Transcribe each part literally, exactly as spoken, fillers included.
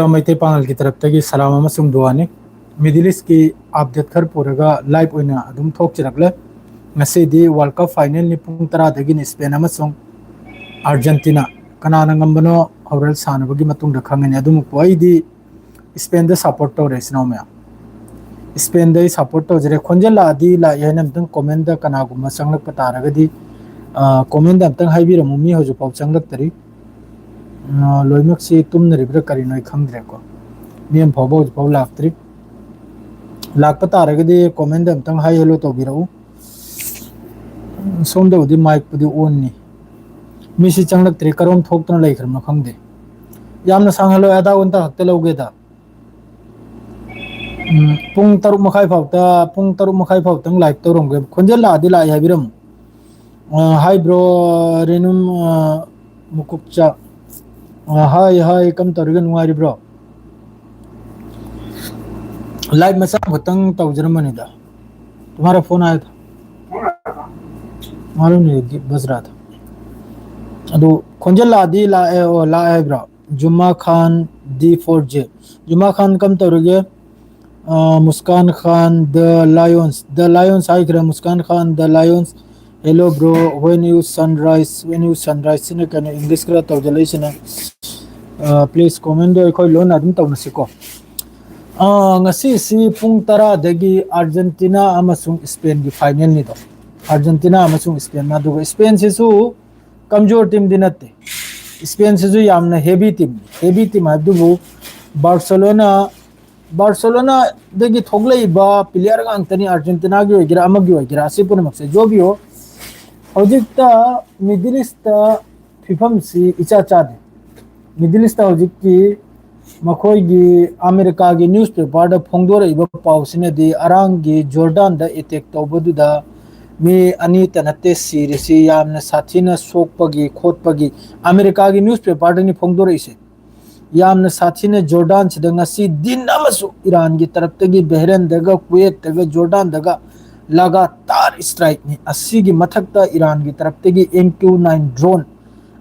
ꯃꯩꯇꯩ ꯄꯥꯉꯜꯒꯤ ꯇꯔꯞꯇꯒꯤ ꯁꯂꯥꯝ ꯑꯃꯁꯨꯡ ꯗꯨꯋꯥꯅꯤ꯫ Middle Eastꯀꯤ update ꯈꯔ ꯄꯨꯔꯒ live ꯑꯣꯏꯅ ꯑꯗꯨꯝ ꯊꯣꯛꯆꯔꯛꯂꯦ꯫ ꯉꯁꯤꯗꯤ World Cup finalꯅꯤ, ꯄꯨꯡ ꯇꯔꯥꯗꯒꯤꯅꯤ꯫ Spain ꯑꯃꯁꯨꯡ Argentina, ꯀꯅꯥꯅ ꯉꯝꯕꯅꯣ ꯍꯣꯔꯦꯟ ꯁꯥꯟꯅꯕꯒꯤ ꯃꯇꯨꯡꯗ ꯈꯪꯒꯅꯤ꯫ ꯑꯗꯨꯃꯛꯄꯨ ꯑꯩꯗꯤ Spainꯗ support ꯇꯧꯔꯦ, ꯏꯆꯤꯟ ꯏꯅꯥꯎ ꯃꯌꯥꯝ꯫ Spainꯗ ꯑꯩ support ꯇꯧꯖꯔꯦ꯫ ꯈꯣꯟꯖꯦꯜ ꯂꯥꯛꯑꯗꯤ ꯂꯥꯛꯑꯦ ꯍꯥꯏꯅ ꯑꯝꯇꯪ commentꯗ ꯀꯅꯥꯒꯨꯝꯕ ꯆꯪꯂꯛꯄ ꯇꯥꯔꯒꯗꯤ, ꯑ, commentꯗ ꯑꯝꯇꯪ ꯍꯥꯏꯕꯤꯔꯝꯃꯨ꯫ ꯃꯤ ꯍꯧꯖꯤꯛꯐꯥꯎ ꯆꯪꯂꯛꯇꯔꯤ꯫ ꯑ, ꯂꯣꯏꯅꯃꯛꯁꯤ ꯇꯨꯝꯅꯔꯤꯕ꯭ꯔꯥ ꯀꯔꯤꯅꯣ ꯑꯩ ꯈꯪꯗ꯭ꯔꯦꯀꯣ꯫ ꯃꯤ ꯑꯃ ꯐꯥꯎꯕ ꯍꯧꯖꯤꯛꯐꯥꯎ ꯂꯥꯛꯇ꯭ꯔꯤ꯫ ꯂꯥꯛꯄ ꯇꯥꯔꯒꯗꯤ commentꯗ ꯑꯝꯇꯪ hi hello ꯇꯧꯕꯤꯔꯛꯎ꯫ ꯁꯣꯝꯗꯕꯨꯗꯤ micꯄꯨꯗꯤ onꯅꯤ꯫ ꯃꯤꯁꯤ ꯆꯪꯂꯛꯇ꯭ꯔꯤ, ꯀꯔꯣꯝ ꯊꯣꯛꯇꯨꯅ ꯂꯩꯈ꯭ꯔꯕꯅꯣ ꯈꯪꯗꯦ꯫ ꯌꯥꯝꯅ ꯁꯥꯡꯍꯜꯂꯣꯏ, ꯑꯗꯥ ꯑꯣꯟꯇ ꯈꯛꯇ ꯂꯧꯒꯦꯗ꯫ ꯎꯝ, ꯄꯨꯡ ꯇꯔꯨꯛ ꯃꯈꯥꯏ ꯐꯥꯎꯇ, ꯄꯨꯡ ꯇꯔꯨꯛ ꯃꯈꯥꯏ ꯐꯥꯎꯇꯪ live ꯇꯧꯔꯝꯒꯦ꯫ ꯈꯣꯟꯖꯦꯜ ꯂꯥꯛꯑꯗꯤ ꯂꯥꯛꯑꯦ ꯍꯥꯏꯕꯤꯔꯝꯃꯨ꯫ ꯑ, hi bro, ꯔꯦꯅꯨꯝ, ꯑ, ꯃꯨꯀꯨꯞꯆꯥ꯫ ꯑ, hi, hi, ꯀꯝ ꯇꯧꯔꯤꯒꯦ, ꯅꯨꯡꯉꯥꯏꯔꯤꯕ꯭ꯔꯣ? Live ꯃꯆꯥ ꯑꯃꯈꯛꯇꯪ ꯇꯧꯖꯔꯝꯕꯅꯤꯗ꯫ तुम्हारा फोन आया था। मालूम नहीं, बज रहा था। ꯑꯗꯨ ꯈꯣꯟꯖꯦꯜ ꯂꯥꯛꯑꯗꯤ ꯂꯥꯛꯑꯦ, ꯑꯣ, ꯂꯥꯛꯑꯦ ꯍꯥꯏꯕ꯭ꯔꯣ? Juma Khan D four J꯫ Juma Khan ꯀꯝ ꯇꯧꯔꯤꯒꯦ? ꯑ, Muskan Khan, The Lions꯫ The Lions ꯍꯥꯏꯈ꯭ꯔꯦ, Muskan Khan, The Lions꯫ Hello bro, when you sunrise, when you sunrise ꯁꯤꯅ ꯀꯩꯅꯣ, English ꯈꯔ ꯇꯧꯖꯜꯂꯛꯏꯁꯤꯅ꯫ ꯑ, please commentꯗꯣ ꯑꯩꯈꯣꯏ ꯂꯣꯟꯅ ꯑꯗꯨꯝ ꯇꯧꯅꯁꯤꯀꯣ꯫ ꯑ, ꯉꯁꯤꯁꯤ ꯄꯨꯡ ꯇꯔꯥꯗꯒꯤ Argentina ꯑꯃꯁꯨꯡ Spainꯒꯤ finalꯅꯤꯗꯣ꯫ Argentina ꯑꯃꯁꯨꯡ Spain꯫ ꯑꯗꯨꯒ Spainꯁꯤꯁꯨ ꯀꯝꯖꯣꯔ teamꯗꯤ ꯅꯠꯇꯦ꯫ Spainꯁꯤꯁꯨ ꯌꯥꯝꯅ heavy team꯫ Heavy team ꯍꯥꯏꯕꯗꯨꯕꯨ Barcelona, Barcelonaꯗꯒꯤ ꯊꯣꯛꯂꯛꯏꯕ player ꯉꯥꯛꯇꯅꯤ, Argentinaꯒꯤ ꯑꯣꯏꯒꯦꯔꯥ ꯑꯃꯒꯤ ꯑꯣꯏꯒꯦꯔꯥ, ꯑꯁꯤ ꯄꯨꯝꯅꯃꯛꯁꯦ꯫ ꯖꯣꯕꯤꯌꯣ, ꯍꯧꯖꯤꯛꯇ Middle Eastꯇ ꯐꯤꯕꯝꯁꯤ ꯏꯆꯥ ꯆꯥꯗꯦ꯫ Middle Eastꯇ ꯍꯧꯖꯤꯛꯀꯤ ꯃꯈꯣꯏꯒꯤ ꯑꯃꯦꯔꯤꯀꯥꯒꯤ newspaperꯗ ꯐꯣꯡꯗꯣꯔꯛꯏꯕ ꯄꯥꯎꯁꯤꯅꯗꯤ ꯑꯔꯥꯡꯒꯤ Jordanꯗ attack ꯇꯧꯕꯗꯨꯗ ꯃꯤ ꯑꯅꯤꯇ ꯅꯠꯇꯦ ꯁꯤꯔꯤꯁꯤ, ꯌꯥꯝꯅ ꯁꯥꯊꯤꯅ ꯁꯣꯛꯄꯒꯤ ꯈꯣꯠꯄꯒꯤ꯫ ꯑꯃꯦꯔꯤꯀꯥꯒꯤ newspaperꯗꯅꯤ ꯐꯣꯡꯗꯣꯔꯛꯏꯁꯦ꯫ ꯌꯥꯝꯅ ꯁꯥꯊꯤꯅ Jordanꯁꯤꯗ ꯉꯁꯤ ꯗꯤꯟ ꯑꯃꯁꯨ ꯏꯔꯥꯟꯒꯤ ꯇꯔꯞꯇꯒꯤ ꯕꯍꯔꯦꯟꯗꯒ, ꯀꯨꯋꯦꯠꯇꯒ, Jordanꯗꯒ ꯂꯒꯥꯇꯥꯔ strikeꯅꯤ꯫ ꯑꯁꯤꯒꯤ ꯃꯊꯛꯇ ꯏꯔꯥꯟꯒꯤ ꯇꯔꯞꯇꯒꯤ M Q nine drone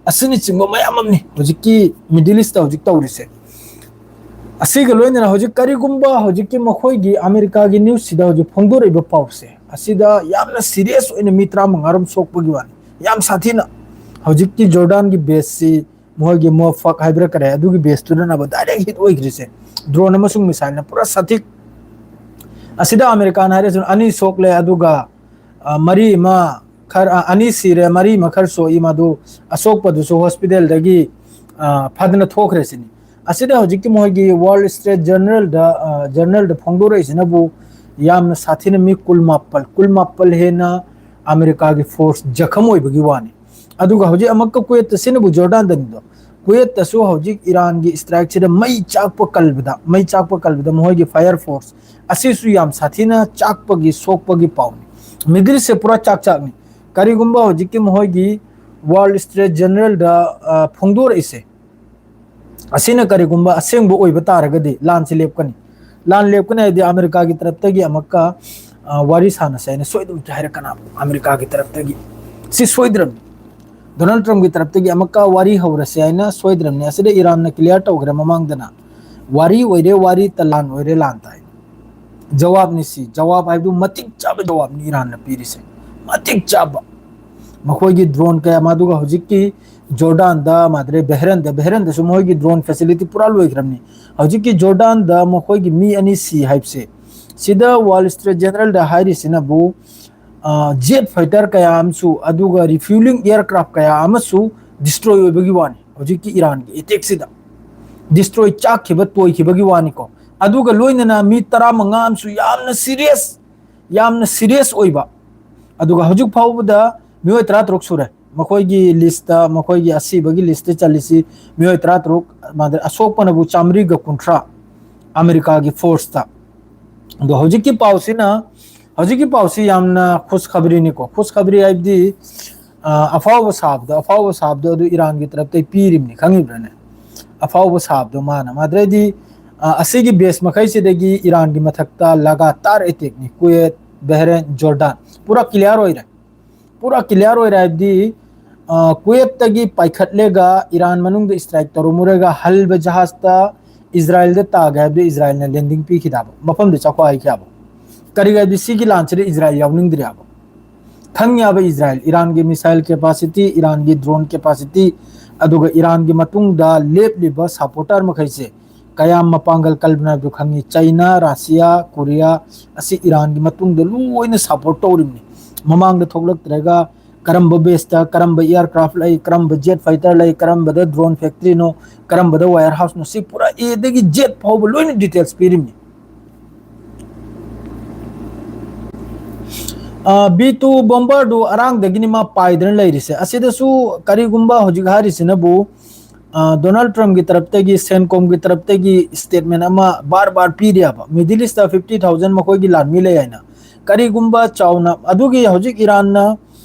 ꯑꯁꯤꯅꯆꯤꯡꯕ ꯃꯌꯥꯝ ꯑꯃꯅꯤ ꯍꯧꯖꯤꯛꯀꯤ Middle Eastꯇ ꯍꯧꯖꯤꯛ ꯇꯧꯔꯤꯁꯦ꯫ ꯑꯁꯤꯒ ꯂꯣꯏꯅꯅ ꯍꯧꯖꯤꯛ ꯀꯔꯤꯒꯨꯝꯕ ꯍꯧꯖꯤꯛꯀꯤ ꯃꯈꯣꯏꯒꯤ ꯑꯃꯦꯔꯤꯀꯥꯒꯤ ꯅ꯭ꯌꯨꯁꯁꯤꯗ ꯍꯧꯖꯤꯛ ꯐꯣꯡꯗꯣꯔꯛꯏꯕ ꯄꯥꯎꯁꯦ, ꯑꯁꯤꯗ ꯌꯥꯝꯅ ꯁꯤꯔꯤꯌꯁ ꯑꯣꯏꯅ ꯃꯤ ꯇꯔꯥꯃꯉꯥ ꯔꯣꯝ ꯁꯣꯛꯄꯒꯤ ꯋꯥꯅꯤ, ꯌꯥꯝ ꯁꯥꯊꯤꯅ꯫ ꯍꯧꯖꯤꯛꯀꯤ ꯖꯣꯔꯗꯥꯟꯒꯤ ꯕꯦꯁꯁꯤ, ꯃꯈꯣꯏꯒꯤ ꯃꯣꯐꯛ ꯍꯥꯏꯕ꯭ꯔꯥ ꯀꯔꯤ, ꯑꯗꯨꯒꯤ ꯕꯦꯁꯇꯨꯗꯅꯕ ꯗꯥꯏꯔꯦꯛ ꯍꯤꯠ ꯑꯣꯏꯈ꯭ꯔꯤꯁꯦ, ꯗ꯭ꯔꯣꯟ ꯑꯃꯁꯨꯡ ꯃꯤꯁꯥꯏꯜꯅ ꯄꯨꯔꯥ ꯁꯥꯊꯤꯛ꯫ ꯑꯁꯤꯗ ꯑꯃꯦꯔꯤꯀꯥꯅ ꯍꯥꯏꯔꯤꯁꯤꯅ ꯑꯅꯤ ꯁꯣꯛꯂꯦ, ꯑꯗꯨꯒ ꯑ, ꯃꯔꯤ ꯑꯃ ꯈꯔ, ꯑ, ꯑꯅꯤ ꯁꯤꯔꯦ, ꯃꯔꯤ ꯑꯃ ꯈꯔ ꯁꯣꯛꯏ, ꯃꯗꯨ ꯑꯁꯣꯛꯄꯗꯨꯁꯨ ꯍꯣꯁꯄꯤꯇꯥꯜꯗꯒꯤ, ꯑ, ꯐꯗꯅ ꯊꯣꯛꯈ꯭ꯔꯦ ꯁꯤꯅꯤ꯫ ꯑꯁꯤꯗ ꯍꯧꯖꯤꯛꯀꯤ ꯃꯣꯏꯒꯤ ꯋꯥꯔꯜ ꯁ꯭ꯇ꯭ꯔꯦꯠ ꯖꯔꯅꯦꯜꯗ, ꯑ, ꯖꯔꯅꯦꯜꯗ ꯐꯣꯡꯗꯣꯔꯛꯏꯁꯤꯅꯕꯨ ꯌꯥꯝꯅ ꯁꯥꯊꯤꯅ ꯃꯤ ꯀꯨꯟꯃꯥꯄꯜ, ꯀꯨꯟꯃꯥꯄꯜ ꯍꯦꯟꯅ ꯑꯃꯦꯔꯤꯀꯥꯒꯤ ꯐꯣꯔꯁ ꯖꯈꯝ ꯑꯣꯏꯕꯒꯤ ꯋꯥꯅꯤ꯫ ꯑꯗꯨꯒ ꯍꯧꯖꯤꯛ ꯑꯃꯨꯛꯀ ꯀꯨꯋꯦꯠꯇ, ꯁꯤꯅꯕꯨ ꯖꯣꯔꯗꯥꯟꯗꯅꯤꯗꯣ, ꯀꯨꯋꯦꯠꯇꯁꯨ ꯍꯧꯖꯤꯛ ꯏꯔꯥꯟꯒꯤ ꯁ꯭ꯇ꯭ꯔꯥꯏꯛꯁꯤꯗ ꯃꯩ ꯆꯥꯛꯄ ꯀꯜꯕꯗ, ꯃꯩ ꯆꯥꯛꯄ ꯀꯜꯕꯗ ꯃꯈꯣꯏꯒꯤ ꯐꯥꯌꯔ ꯐꯣꯔꯁ ꯑꯁꯤꯁꯨ ꯌꯥꯝ ꯁꯥꯊꯤꯅ ꯆꯥꯛꯄꯒꯤ, ꯁꯣꯛꯄꯒꯤ ꯄꯥꯎꯅꯤ꯫ ꯃꯤꯗꯜꯁꯦ ꯄꯨꯔꯥ ꯆꯥꯛ ꯆꯥꯛꯅꯤ꯫ ꯀꯔꯤꯒꯨꯝꯕ ꯍꯧꯖꯤꯛꯀꯤ ꯃꯈꯣꯏꯒꯤ ꯋꯥꯔꯜ ꯁ꯭ꯇ꯭ꯔꯦꯠ ꯖꯔꯅꯦꯜꯗ, ꯑ, ꯐꯣꯡꯗꯣꯔꯛꯏꯁꯦ, ꯑꯁꯤꯅ ꯀꯔꯤꯒꯨꯝꯕ ꯑꯁꯦꯡꯕ ꯑꯣꯏꯕ ꯇꯥꯔꯒꯗꯤ ꯂꯥꯟꯁꯤ ꯂꯦꯞꯀꯅꯤ꯫ ꯂꯥꯟ ꯂꯦꯞꯀꯅꯤ ꯍꯥꯏꯗꯤ ꯑꯃꯦꯔꯤꯀꯥꯒꯤ ꯇꯔꯞꯇꯒꯤ ꯑꯃꯨꯛꯀ, ꯑ, ꯋꯥꯔꯤ ꯁꯥꯟꯅꯁꯦ ꯍꯥꯏꯅ ꯁꯣꯏꯗꯅ ꯍꯥꯏꯔꯛꯀꯅꯤ ꯑꯃꯦꯔꯤꯀꯥꯒꯤ ꯇꯔꯞꯇꯒꯤ꯫ ꯁꯤ ꯁꯣꯏꯗ꯭ꯔꯕꯅꯤ꯫ ꯗꯣꯅꯥꯜꯗ ꯇ꯭ꯔꯝꯞꯀꯤ ꯇꯔꯞꯇꯒꯤ ꯑꯃꯨꯛꯀ ꯋꯥꯔꯤ ꯍꯧꯔꯁꯦ ꯍꯥꯏꯅ ꯁꯣꯏꯗ꯭ꯔꯕꯅꯤ꯫ ꯑꯁꯤꯗ ꯏꯔꯥꯟꯅ ꯀ꯭ꯂꯤꯌꯥꯔ ꯇꯧꯈ꯭ꯔꯦ ꯃꯃꯥꯡꯗꯅ, ꯋꯥꯔꯤ ꯑꯣꯏꯔꯦ ꯋꯥꯔꯤ, ꯇ ꯂꯥꯟ ꯑꯣꯏꯔꯦ ꯂꯥꯟ ꯇꯥꯏ꯫ ꯖꯋꯥꯕꯅꯤ ꯁꯤ꯫ ꯖꯋꯥꯕ ꯍꯥꯏꯕꯗꯨ ꯃꯇꯤꯛ ꯆꯥꯕ ꯖꯋꯥꯕꯅꯤ ꯏꯔꯥꯟꯅ ꯄꯤꯔꯤꯁꯦ, ꯃꯇꯤꯛ ꯆꯥꯕ꯫ ꯃꯈꯣꯏꯒꯤ ꯗ꯭ꯔꯣꯟ ꯀꯌꯥ, ꯃꯗꯨꯒ ꯍꯧꯖꯤꯛꯀꯤ ꯖꯣꯔꯗꯥꯟꯗ, ꯃꯥꯗ꯭ꯔꯦ ꯕꯦꯍꯔꯦꯟꯗ, ꯕꯦꯍꯔꯦꯟꯗꯁꯨ ꯃꯈꯣꯏꯒꯤ ꯗ꯭ꯔꯣꯟ ꯐꯦꯁꯤꯂꯤꯇꯤ ꯄꯨꯔꯥ ꯂꯣꯏꯈ꯭ꯔꯕꯅꯤ꯫ ꯍꯧꯖꯤꯛꯀꯤ ꯖꯣꯔꯗꯥꯟꯗ ꯃꯈꯣꯏꯒꯤ ꯃꯤ ꯑꯅꯤ ꯁꯤ ꯍꯥꯏꯕꯁꯦ, ꯁꯤꯗ ꯋꯥꯔꯜ ꯁ꯭ꯇ꯭ꯔꯤꯠ ꯖꯦꯅꯔꯦꯜꯗ ꯍꯥꯏꯔꯤꯁꯤꯅꯕꯨ, ꯑ, ꯖꯦꯠ ꯐꯥꯏꯇꯔ ꯀꯌꯥ ꯑꯃꯁꯨ, ꯑꯗꯨꯒ ꯔꯤꯐ꯭ꯌꯨꯂꯤꯡ ꯑꯦꯌꯔꯀ꯭ꯔꯥꯐ ꯀꯌꯥ ꯑꯃꯁꯨ ꯗꯤꯁꯇ꯭ꯔꯣꯏ ꯑꯣꯏꯕꯒꯤ ꯋꯥꯅꯤ꯫ ꯍꯧꯖꯤꯛꯀꯤ ꯏꯔꯥꯟꯒꯤ ꯑꯦꯇꯦꯛꯁꯤꯗ ꯗꯤꯁꯇ꯭ꯔꯣꯏ, ꯆꯥꯛꯈꯤꯕ, ꯇꯣꯏꯈꯤꯕꯒꯤ ꯋꯥꯅꯤꯀꯣ꯫ ꯑꯗꯨꯒ ꯂꯣꯏꯅꯅ ꯃꯤ ꯇꯔꯥꯃꯉꯥ ꯑꯃꯁꯨ ꯌꯥꯝꯅ ꯁꯤꯔꯤꯌꯁ, ꯌꯥꯝꯅ ꯁꯤꯔꯤꯌꯁ ꯑꯣꯏꯕ꯫ ꯑꯗꯨꯒ ꯍꯧꯖꯤꯛ ꯐꯥꯎꯕꯗ ꯃꯤꯑꯣꯏ ꯇꯔꯥꯇꯔꯨꯛ ꯁꯨꯔꯦ ꯃꯈꯣꯏꯒꯤ ꯂꯤꯁꯇ, ꯃꯈꯣꯏꯒꯤ ꯑꯁꯤꯕꯒꯤ ꯂꯤꯁꯇ ꯆꯜꯂꯤꯁꯤ ꯃꯤꯑꯣꯏ ꯇꯔꯥꯇꯔꯨꯛ, ꯃꯥꯗ-, ꯑꯁꯣꯛꯄꯅꯕꯨ ꯆꯥꯃꯔꯤꯒ ꯀꯨꯟꯊ꯭ꯔꯥ ꯑꯃꯦꯔꯤꯀꯥꯒꯤ ꯐꯣꯔꯁꯇ꯫ ꯑꯗꯣ ꯍꯧꯖꯤꯛꯀꯤ ꯄꯥꯎꯁꯤꯅ, ꯍꯧꯖꯤꯛꯀꯤ ꯄꯥꯎꯁꯤ ꯌꯥꯝꯅ ꯈꯨꯁꯈꯕꯔꯤꯅꯤꯀꯣ꯫ ꯈꯨꯁꯈꯕꯔꯤ ꯍꯥꯏꯕꯗꯤ, ꯑ, ꯑꯐꯥꯎꯕ ꯁꯥꯕꯗꯣ, ꯑꯐꯥꯎꯕ ꯁꯥꯕꯗꯣ ꯑꯗꯨ ꯏꯔꯥꯟꯒꯤ ꯇꯔꯞꯇꯒꯤ ꯄꯤꯔꯤꯕꯅꯤ, ꯈꯪꯉꯤꯕ꯭ꯔꯥꯅꯦ? ꯑꯐꯥꯎꯕ ꯁꯥꯕꯗꯣ ꯃꯥꯅ꯫ ꯃꯥꯗ꯭ꯔꯦꯗꯤ, ꯑ, ꯑꯁꯤꯒꯤ ꯕꯦꯁ ꯃꯈꯩꯁꯤꯗꯒꯤ ꯏꯔꯥꯟꯒꯤ ꯃꯊꯛꯇ ꯂꯒꯥꯇꯥꯔ ꯑꯦꯇꯦꯛꯅꯤ꯫ ꯀꯨꯋꯦꯠ, ꯕꯦꯍꯔꯦꯟ, ꯖꯣꯔꯗꯥꯟ꯫ ꯄꯨꯔꯥ ꯀ꯭ꯂꯤꯌꯥꯔ ꯑꯣꯏꯔꯦ꯫ ꯄꯨꯔꯥ ꯀ꯭ꯂꯤꯌꯥꯔ ꯑꯣꯏꯔꯦ ꯍꯥꯏꯕꯗꯤ, ꯑ, ꯀꯨꯋꯦꯠꯇꯒꯤ ꯄꯥꯏꯈꯠꯂꯦꯒ ꯏꯔꯥꯟ ꯃꯅꯨꯡꯗ ꯁ꯭ꯇ꯭ꯔꯥꯏꯛ ꯇꯧꯔꯝꯃꯨꯔꯒ ꯍꯜꯕ ꯖꯍꯥꯖꯇ ꯏꯖꯔꯥꯏꯜꯗ ꯇꯥꯒꯦ ꯍꯥꯏꯕꯗ ꯏꯖꯔꯥꯏꯜꯅ ꯂꯦꯟꯗꯤꯡ ꯄꯤꯈꯤꯗꯕ, ꯃꯐꯝꯗ ꯆꯥꯛꯈꯣꯛ ꯍꯥꯏꯈꯤꯕ꯫ ꯀꯔꯤꯒꯤ ꯍꯥꯏꯕꯗꯤ ꯁꯤꯒꯤ ꯂꯥꯟꯁꯤꯗ ꯏꯖꯔꯥꯏꯜ ꯌꯥꯎꯅꯤꯡꯗ꯭ꯔꯦꯕ꯫ ꯈꯪꯉꯦꯕ ꯏꯖꯔꯥꯏꯜ, ꯏꯔꯥꯟꯒꯤ ꯃꯤꯁꯥꯏꯜ ꯀꯦꯄꯥꯁꯤꯇꯤ, ꯏꯔꯥꯟꯒꯤ ꯗ꯭ꯔꯣꯟ ꯀꯦꯄꯥꯁꯤꯇꯤ, ꯑꯗꯨꯒ ꯏꯔꯥꯟꯒꯤ ꯃꯇꯨꯡꯗ ꯂꯦꯞꯂꯤꯕ ꯁꯄꯣꯔꯇꯔ ꯃꯈꯩꯁꯦ ꯀꯌꯥꯝ ꯃꯄꯥꯡꯒꯜ ꯀꯜꯕꯅ ꯍꯥꯏꯕꯗꯨ ꯈꯪꯉꯤ꯫ ꯆꯩꯅꯥ, ꯔꯁꯤꯌꯥ, ꯀꯣꯔꯤꯌꯥ ꯑꯁꯤ ꯏꯔꯥꯟꯒꯤ ꯃꯇꯨꯡꯗ ꯂꯣꯏꯅ ꯁꯄꯣꯔꯠ ꯇꯧꯔꯤꯕꯅꯤ꯫ ꯃꯃꯥꯡꯗ ꯊꯣꯛꯂꯛꯇ꯭ꯔꯒ ꯀꯔꯝꯕ ꯕꯦꯁꯇ ꯀꯔꯝꯕ ꯑꯦꯌꯥꯔꯀ꯭ꯔꯥꯐ ꯂꯩ, ꯀꯔꯝꯕ ꯖꯦꯠ ꯐꯥꯏꯇꯔ ꯂꯩ, ꯀꯔꯝꯕꯗ ꯗ꯭ꯔꯣꯟ ꯐꯦꯛꯇ꯭ꯔꯤꯅꯣ, ꯀꯔꯝꯕꯗ ꯋꯥꯌꯔ ꯍꯥꯎꯁꯅꯣ, ꯁꯤ ꯄꯨꯔꯥ ꯑꯦꯗꯒꯤ ꯖꯦꯠ ꯐꯥꯎꯕ ꯂꯣꯏꯅ ꯗꯤꯇꯦꯜꯁ ꯄꯤꯔꯤꯕꯅꯤ꯫ ꯕꯤ ꯇꯨ ꯕꯣꯝꯕꯔꯗꯨ ꯑꯔꯥꯡꯗꯒꯤꯅꯤ ꯃꯥ ꯄꯥꯏꯗꯅ ꯂꯩꯔꯤꯁꯦ꯫ ꯑꯁꯤꯗꯁꯨ ꯀꯔꯤꯒꯨꯝꯕ ꯍꯧꯖꯤꯛ ꯍꯥꯏꯔꯤꯁꯤꯅꯕꯨ, ꯑ, ꯗꯣꯅꯥꯜꯗ ꯇ꯭ꯔꯝꯞꯀꯤ ꯇꯔꯞꯇꯒꯤ, ꯁꯦꯟꯀꯣꯝꯒꯤ ꯇꯔꯞꯇꯒꯤ ꯁ꯭ꯇꯦꯠꯃꯦꯟ ꯑꯃ ꯕꯥꯔ ꯕꯥꯔ ꯄꯤꯔꯤꯑꯕ, ꯃꯤꯗꯜ ꯏꯁꯇ ꯐꯤꯐꯇꯤ ꯊꯥꯎꯖꯟ ꯃꯈꯣꯏꯒꯤ ꯂꯥꯟꯃꯤ ꯂꯩ ꯍꯥꯏꯅ꯫ ꯀꯔꯤꯒꯨꯝꯕ ꯆꯥꯎꯅ ꯑꯗꯨꯒꯤ ꯍꯧꯖꯤꯛ ꯏꯔꯥꯟꯅ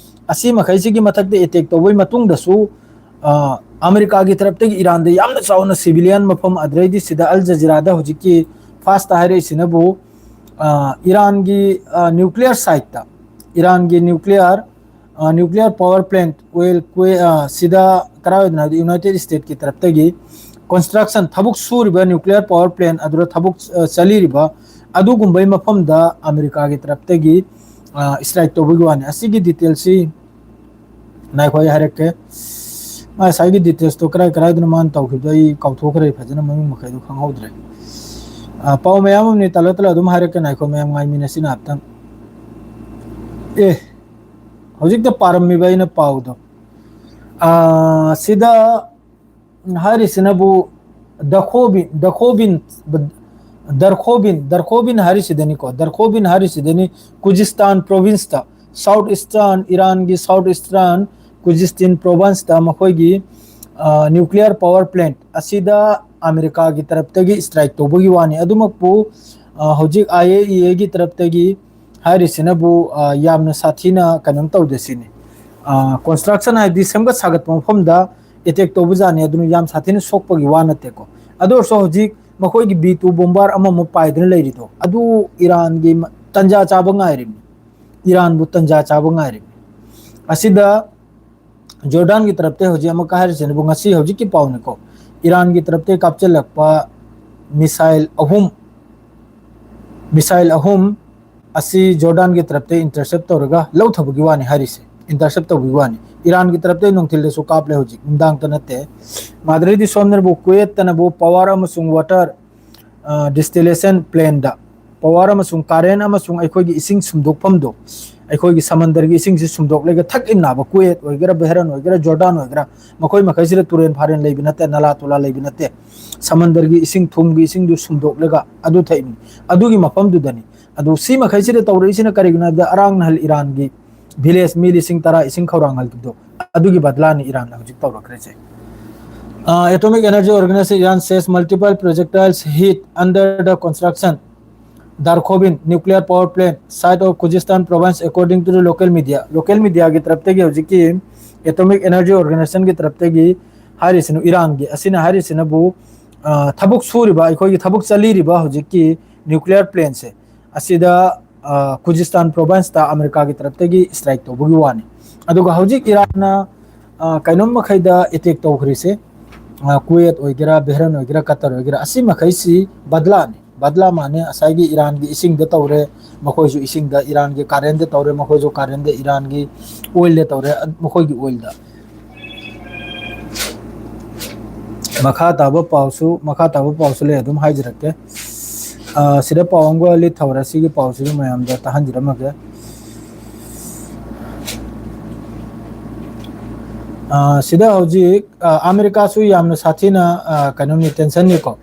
ꯑꯁꯤ ꯃꯈꯩꯁꯤꯒꯤ ꯃꯊꯛꯇ ꯑꯦꯇꯦꯛ ꯇꯧꯕꯒꯤ ꯃꯇꯨꯡꯗꯁꯨ, ꯑ, ꯑꯃꯦꯔꯤꯀꯥꯒꯤ ꯇꯔꯞꯇꯒꯤ ꯏꯔꯥꯟꯗ ꯌꯥꯝꯅ ꯆꯥꯎꯅ ꯁꯤꯚꯤꯂꯤꯌꯟ ꯃꯐꯝ, ꯑꯗꯨꯗꯩꯗꯤ ꯁꯤꯗ ꯑꯜ ꯖꯖꯤꯔꯥꯗ ꯍꯧꯖꯤꯛꯀꯤ ꯐꯥꯁꯇ ꯍꯥꯏꯔꯛꯏꯁꯤꯅꯕꯨ, ꯑ, ꯏꯔꯥꯟꯒꯤ, ꯑ, ꯅ꯭ꯌꯨꯀ꯭ꯂꯤꯌꯔ ꯁꯥꯏꯠꯇ, ꯏꯔꯥꯟꯒꯤ ꯅ꯭ꯌꯨꯀ꯭ꯂꯤꯌꯔ, ꯑ, ꯅ꯭ꯌꯨꯀ꯭ꯂꯤꯌꯔ ꯄꯋꯔ ꯄ꯭ꯂꯦꯟꯠ, ꯋꯦꯜ ꯀ꯭ꯋꯦ-, ꯑ, ꯁꯤꯗ ꯀꯔꯥꯏ ꯑꯣꯏꯗꯅ ꯍꯥꯏꯕꯗꯤ ꯌꯨꯅꯥꯏꯇꯦꯗ ꯁ꯭ꯇꯦꯠꯀꯤ ꯇꯔꯞꯇꯒꯤ ꯀꯟꯁꯇ꯭ꯔꯛꯁꯟ, ꯊꯕꯛ ꯁꯨꯔꯤꯕ ꯅ꯭ꯌꯨꯀ꯭ꯂꯤꯌꯔ ꯄꯋꯔ ꯄ꯭ꯂꯦꯟꯠ ꯑꯗꯨꯗ ꯊꯕꯛ, ꯑ, ꯆꯠꯂꯤꯔꯤꯕ ꯑꯗꯨꯒꯨꯝꯕꯒꯤ ꯃꯐꯝꯗ ꯑꯃꯦꯔꯤꯀꯥꯒꯤ ꯇꯔꯞꯇꯒꯤ, ꯑ, ꯁ꯭ꯇ꯭ꯔꯥꯏꯛ ꯇꯧꯕꯒꯤ ꯋꯥꯅꯤ꯫ ꯑꯁꯤꯒꯤ ꯗꯤꯇꯦꯜꯁꯤ ꯉꯥꯏꯈꯣ, ꯑꯩ ꯍꯥꯏꯔꯛꯀꯦ꯫ ꯃꯥ ꯉꯁꯥꯏꯒꯤ ꯗꯤꯇꯦꯜꯁꯇꯣ ꯀꯔꯥꯏ ꯀꯔꯥꯏꯗꯅꯣ ꯃꯥꯅ ꯇꯧꯈꯤꯕꯗꯣ ꯑꯩ ꯀꯥꯎꯊꯣꯛꯈ꯭ꯔꯦ, ꯐꯖꯅ ꯃꯃꯤꯡ ꯃꯈꯩꯗꯣ ꯈꯪꯍꯧꯗ꯭ꯔꯦ꯫ ꯑ, ꯄꯥꯎ ꯃꯌꯥꯝ ꯑꯃꯅꯤ ꯇꯜꯂ ꯇꯜꯂ ꯑꯗꯨꯝ ꯍꯥꯏꯔꯛꯀꯦ, ꯉꯥꯏꯈꯣ, ꯃꯌꯥꯝ ꯉꯥꯏꯃꯤꯟꯅꯁꯤ ꯉꯥꯏꯍꯥꯛꯇꯪ꯫ ꯑꯦ, ꯍꯧꯖꯤꯛꯇ ꯄꯥꯔꯝꯃꯤꯕ ꯑꯩꯅ ꯄꯥꯎꯗꯣ꯫ ꯑ, ꯁꯤꯗ ꯍꯥꯏꯔꯤꯁꯤꯅꯕꯨ ꯗꯈꯣꯕꯤꯟ, ꯗꯈꯣꯕꯤꯟ, ꯗꯔꯈꯣꯕꯤꯟ, ꯗꯔꯈꯣꯕꯤꯟ ꯍꯥꯏꯔꯤꯁꯤꯗꯅꯤꯀꯣ, ꯗꯔꯈꯣꯕꯤꯟ ꯍꯥꯏꯔꯤꯁꯤꯗꯅꯤ ꯈꯨꯖꯤꯁꯇꯥꯟ ꯄ꯭ꯔꯣꯚꯤꯟꯁꯇ, ꯁꯥꯎꯠ ꯏꯁꯇꯔꯟ, ꯏꯔꯥꯟꯒꯤ ꯁꯥꯎꯠ ꯏꯁꯇꯔꯟ ꯈꯨꯖꯤꯁꯇꯤꯟ ꯄ꯭ꯔꯣꯚꯤꯟꯁꯇ ꯃꯈꯣꯏꯒꯤ, ꯑ, ꯅ꯭ꯌꯨꯀ꯭ꯂꯤꯌꯔ ꯄꯋꯔ ꯄ꯭ꯂꯦꯟꯠ ꯑꯁꯤꯗ ꯑꯃꯦꯔꯤꯀꯥꯒꯤ ꯇꯔꯞꯇꯒꯤ ꯁ꯭ꯇ꯭ꯔꯥꯏꯛ ꯇꯧꯕꯒꯤ ꯋꯥꯅꯤ꯫ ꯑꯗꯨꯃꯛꯄꯨ, ꯑ, ꯍꯧꯖꯤꯛ ꯑꯥꯏ ꯑꯦ ꯏ ꯑꯦꯒꯤ ꯇꯔꯞꯇꯒꯤ ꯍꯥꯏꯔꯤꯁꯤꯅꯕꯨ, ꯑ, ꯌꯥꯝꯅ ꯁꯥꯊꯤꯅ ꯀꯩꯅꯣꯝ ꯇꯧꯗꯦ ꯁꯤꯅꯤ꯫ ꯑ, ꯀꯟꯁꯇ꯭ꯔꯛꯁꯟ ꯍꯥꯏꯗꯤ ꯁꯦꯝꯒꯠ ꯁꯥꯒꯠꯄ ꯃꯐꯝꯗ ꯑꯦꯇꯦꯛ ꯇꯧꯕꯖꯥꯠꯅꯤ, ꯑꯗꯨꯅ ꯌꯥꯝ ꯁꯥꯊꯤꯅ ꯁꯣꯛꯄꯒꯤ ꯋꯥ ꯅꯠꯇꯦꯀꯣ꯫ ꯑꯗꯨ ꯑꯣꯏꯔꯁꯨ ꯍꯧꯖꯤꯛ ꯃꯈꯣꯏꯒꯤ ꯕꯤ ꯇꯨ ꯕꯣꯝꯕꯥꯔ ꯑꯃꯃꯨꯛ ꯄꯥꯏꯗꯨꯅ ꯂꯩꯔꯤꯗꯣ, ꯑꯗꯨ ꯏꯔꯥꯟꯒꯤ ꯃ-, ꯇꯟꯖꯥ ꯆꯥꯕ ꯉꯥꯏꯔꯤꯕꯅꯤ, ꯏꯔꯥꯟꯕꯨ ꯇꯟꯖꯥ ꯆꯥꯕ ꯉꯥꯏꯔꯤꯕꯅꯤ꯫ ꯑꯁꯤꯗ ꯖꯣꯔꯗꯥꯟꯒꯤ ꯇꯔꯞꯇ ꯍꯧꯖꯤꯛ ꯑꯃꯨꯛꯀ ꯍꯥꯏꯔꯤꯁꯤꯅꯕꯨ ꯉꯁꯤ ꯍꯧꯖꯤꯛꯀꯤ ꯄꯥꯎꯅꯤꯀꯣ, ꯏꯔꯥꯟꯒꯤ ꯇꯔꯞꯇ ꯀꯥꯞꯆꯤꯜꯂꯛꯄ ꯃꯤꯁꯥꯏꯜ ꯑꯍꯨꯝ, ꯃꯤꯁꯥꯏꯜ ꯑꯍꯨꯝ ꯑꯁꯤ ꯖꯣꯔꯗꯥꯟꯒꯤ ꯇꯔꯞꯇ ꯏꯟꯇꯔꯁꯦꯞ ꯇꯧꯔꯒ ꯂꯧꯊꯕꯒꯤ ꯋꯥꯅꯤ ꯍꯥꯏꯔꯤꯁꯦ, ꯏꯟꯇꯔꯁꯦꯞ ꯇꯧꯕꯒꯤ ꯋꯥꯅꯤ꯫ ꯏꯔꯥꯟꯒꯤ ꯇꯔꯞꯇ ꯅꯨꯡꯊꯤꯜꯗꯁꯨ ꯀꯥꯞꯂꯦ ꯍꯧꯖꯤꯛ, ꯅꯨꯡꯗꯥꯡꯇ ꯅꯠꯇꯦ꯫ ꯃꯥꯗ꯭ꯔꯤꯗꯤ ꯁꯣꯝꯅꯕꯨ ꯀꯨꯋꯦꯠꯇꯅꯕꯨ ꯄꯋꯥꯔ ꯑꯃꯁꯨꯡ ꯋꯥꯇꯔ ꯗꯤꯁꯇꯤꯂꯦꯁꯟ ꯄ꯭ꯂꯦꯟꯗ ꯄꯋꯥꯔ ꯑꯃꯁꯨꯡ ꯀꯥꯔꯦꯟ ꯑꯃꯁꯨꯡ ꯑꯩꯈꯣꯏꯒꯤ ꯏꯁꯤꯡ ꯁꯨꯝꯗꯣꯛꯐꯝꯗꯣ, ꯑꯩꯈꯣꯏꯒꯤ ꯁꯃꯟꯗꯔꯒꯤ ꯏꯁꯤꯡꯁꯤ ꯁꯨꯝꯗꯣꯛꯂꯒ ꯊꯛꯏꯟꯅꯕ, ꯀꯨꯋꯦꯠ ꯑꯣꯏꯒꯦꯔꯥ, ꯕꯦꯍꯔꯟ ꯑꯣꯏꯒꯦꯔꯥ, ꯖꯣꯔꯗꯥꯟ ꯑꯣꯏꯒꯦꯔꯥ, ꯃꯈꯣꯏ ꯃꯈꯩꯁꯤꯗ ꯇꯨꯔꯦꯟ ꯐꯥꯔꯦꯟ ꯂꯩꯕ ꯅꯠꯇꯦ, ꯅꯂꯥ ꯇꯨꯂꯥ ꯂꯩꯕ ꯅꯠꯇꯦ꯫ ꯁꯃꯟꯗꯔꯒꯤ ꯏꯁꯤꯡ, ꯊꯨꯝꯒꯤ ꯏꯁꯤꯡꯗꯨ ꯁꯨꯝꯗꯣꯛꯂꯒ ꯑꯗꯨ ꯊꯛꯏꯅꯤ꯫ ꯑꯗꯨꯒꯤ ꯃꯐꯝꯗꯨꯗꯅꯤ꯫ ꯑꯗꯨ ꯁꯤ ꯃꯈꯩꯁꯤꯗ ꯇꯧꯔꯛꯏꯁꯤꯅ ꯀꯔꯤꯒꯤꯅꯣ ꯍꯥꯏꯕꯗ, ꯑꯔꯥꯡ ꯅꯍꯜ ꯏꯔꯥꯟꯒꯤ ꯚꯤꯂꯦꯖ ꯃꯤ ꯂꯤꯁꯤꯡ ꯇꯔꯥ ꯏꯁꯤꯡ ꯈꯧꯔꯥꯡꯍꯜꯈꯤꯕꯗꯣ, ꯑꯗꯨꯒꯤ ꯕꯗꯂꯥꯅꯤ ꯏꯔꯥꯟꯅ ꯍꯧꯖꯤꯛ ꯇꯧꯔꯛꯈ꯭ꯔꯤꯁꯦ꯫ Uh, Atomic Energy Organization, Iran says multiple projectiles hit under the construction Darkhovin nuclear power plant site of Khuzestan province, according to the local media. Local mediaꯒꯤ ꯇꯔꯞꯇꯒꯤ ꯍꯧꯖꯤꯛꯀꯤ Atomic Energy Organizationꯒꯤ ꯇꯔꯞꯇꯒꯤ ꯍꯥꯏꯔꯤꯁꯤꯅ, ꯏꯔꯥꯟꯒꯤ ꯑꯁꯤꯅ ꯍꯥꯏꯔꯤꯁꯤꯅꯕꯨ, ꯑ, ꯊꯕꯛ ꯁꯨꯔꯤꯕ, ꯑꯩꯈꯣꯏꯒꯤ ꯊꯕꯛ ꯆꯠꯂꯤꯔꯤꯕ ꯍꯧꯖꯤꯛꯀꯤ ꯅ꯭ꯌꯨꯀ꯭ꯂꯤꯌꯔ ꯄ꯭ꯂꯦꯟꯁꯦ, ꯑꯁꯤꯗ, ꯑ, ꯈꯨꯖꯤꯁꯇꯥꯟ ꯄ꯭ꯔꯣꯚꯤꯟꯁꯇ ꯑꯃꯦꯔꯤꯀꯥꯒꯤ ꯇꯔꯞꯇꯒꯤ ꯁ꯭ꯇ꯭ꯔꯥꯏꯛ ꯇꯧꯕꯒꯤ ꯋꯥꯅꯤ꯫ ꯑꯗꯨꯒ ꯍꯧꯖꯤꯛ ꯏꯔꯥꯟꯅ, ꯑ, ꯀꯩꯅꯣꯝ ꯃꯈꯩꯗ ꯑꯦꯇꯦꯛ ꯇꯧꯈ꯭ꯔꯤꯁꯦ, ꯑ, ꯀꯨꯋꯦꯠ ꯑꯣꯏꯒꯦꯔꯥ, ꯕꯦꯍꯔꯟ ꯑꯣꯏꯒꯦꯔꯥ, ꯀꯇꯔ ꯑꯣꯏꯒꯦꯔꯥ, ꯑꯁꯤ ꯃꯈꯩꯁꯤ ꯕꯗꯂꯥꯅꯤ꯫ ꯕꯗꯂꯥ ꯃꯥꯅꯦ, ꯉꯁꯥꯏꯒꯤ ꯏꯔꯥꯟꯒꯤ ꯏꯁꯤꯡꯗ ꯇꯧꯔꯦ, ꯃꯈꯣꯏꯁꯨ ꯏꯁꯤꯡꯗ, ꯏꯔꯥꯟꯒꯤ ꯀꯥꯔꯦꯟꯗ ꯇꯧꯔꯦ, ꯃꯈꯣꯏꯁꯨ ꯀꯥꯔꯦꯟꯗ, ꯏꯔꯥꯟꯒꯤ ꯑꯣꯏꯜꯗ ꯇꯧꯔꯦ, ꯑ, ꯃꯈꯣꯏꯒꯤ ꯑꯣꯏꯜꯗ꯫ ꯃꯈꯥ ꯇꯥꯕ ꯄꯥꯎꯁꯨ, ꯃꯈꯥ ꯇꯥꯕ ꯄꯥꯎꯁꯨ ꯂꯩ, ꯑꯗꯨꯝ ꯍꯥꯏꯖꯔꯛꯀꯦ꯫ ꯑ, ꯁꯤꯗ ꯄꯥꯎ ꯑꯃꯒ ꯂꯤꯠꯊꯧꯔꯦ, ꯁꯤꯒꯤ ꯄꯥꯎꯁꯤꯁꯨ ꯃꯌꯥꯝꯗ ꯇꯥꯍꯟꯖꯔꯝꯃꯒꯦ꯫ ꯑ, ꯁꯤꯗ ꯍꯧꯖꯤꯛ, ꯑ, ꯑꯃꯦꯔꯤꯀꯥꯁꯨ ꯌꯥꯝꯅ ꯁꯥꯊꯤꯅ, ꯑ, ꯀꯩꯅꯣꯅꯤ, ꯇꯦꯟꯁꯟꯅꯤꯀꯣ꯫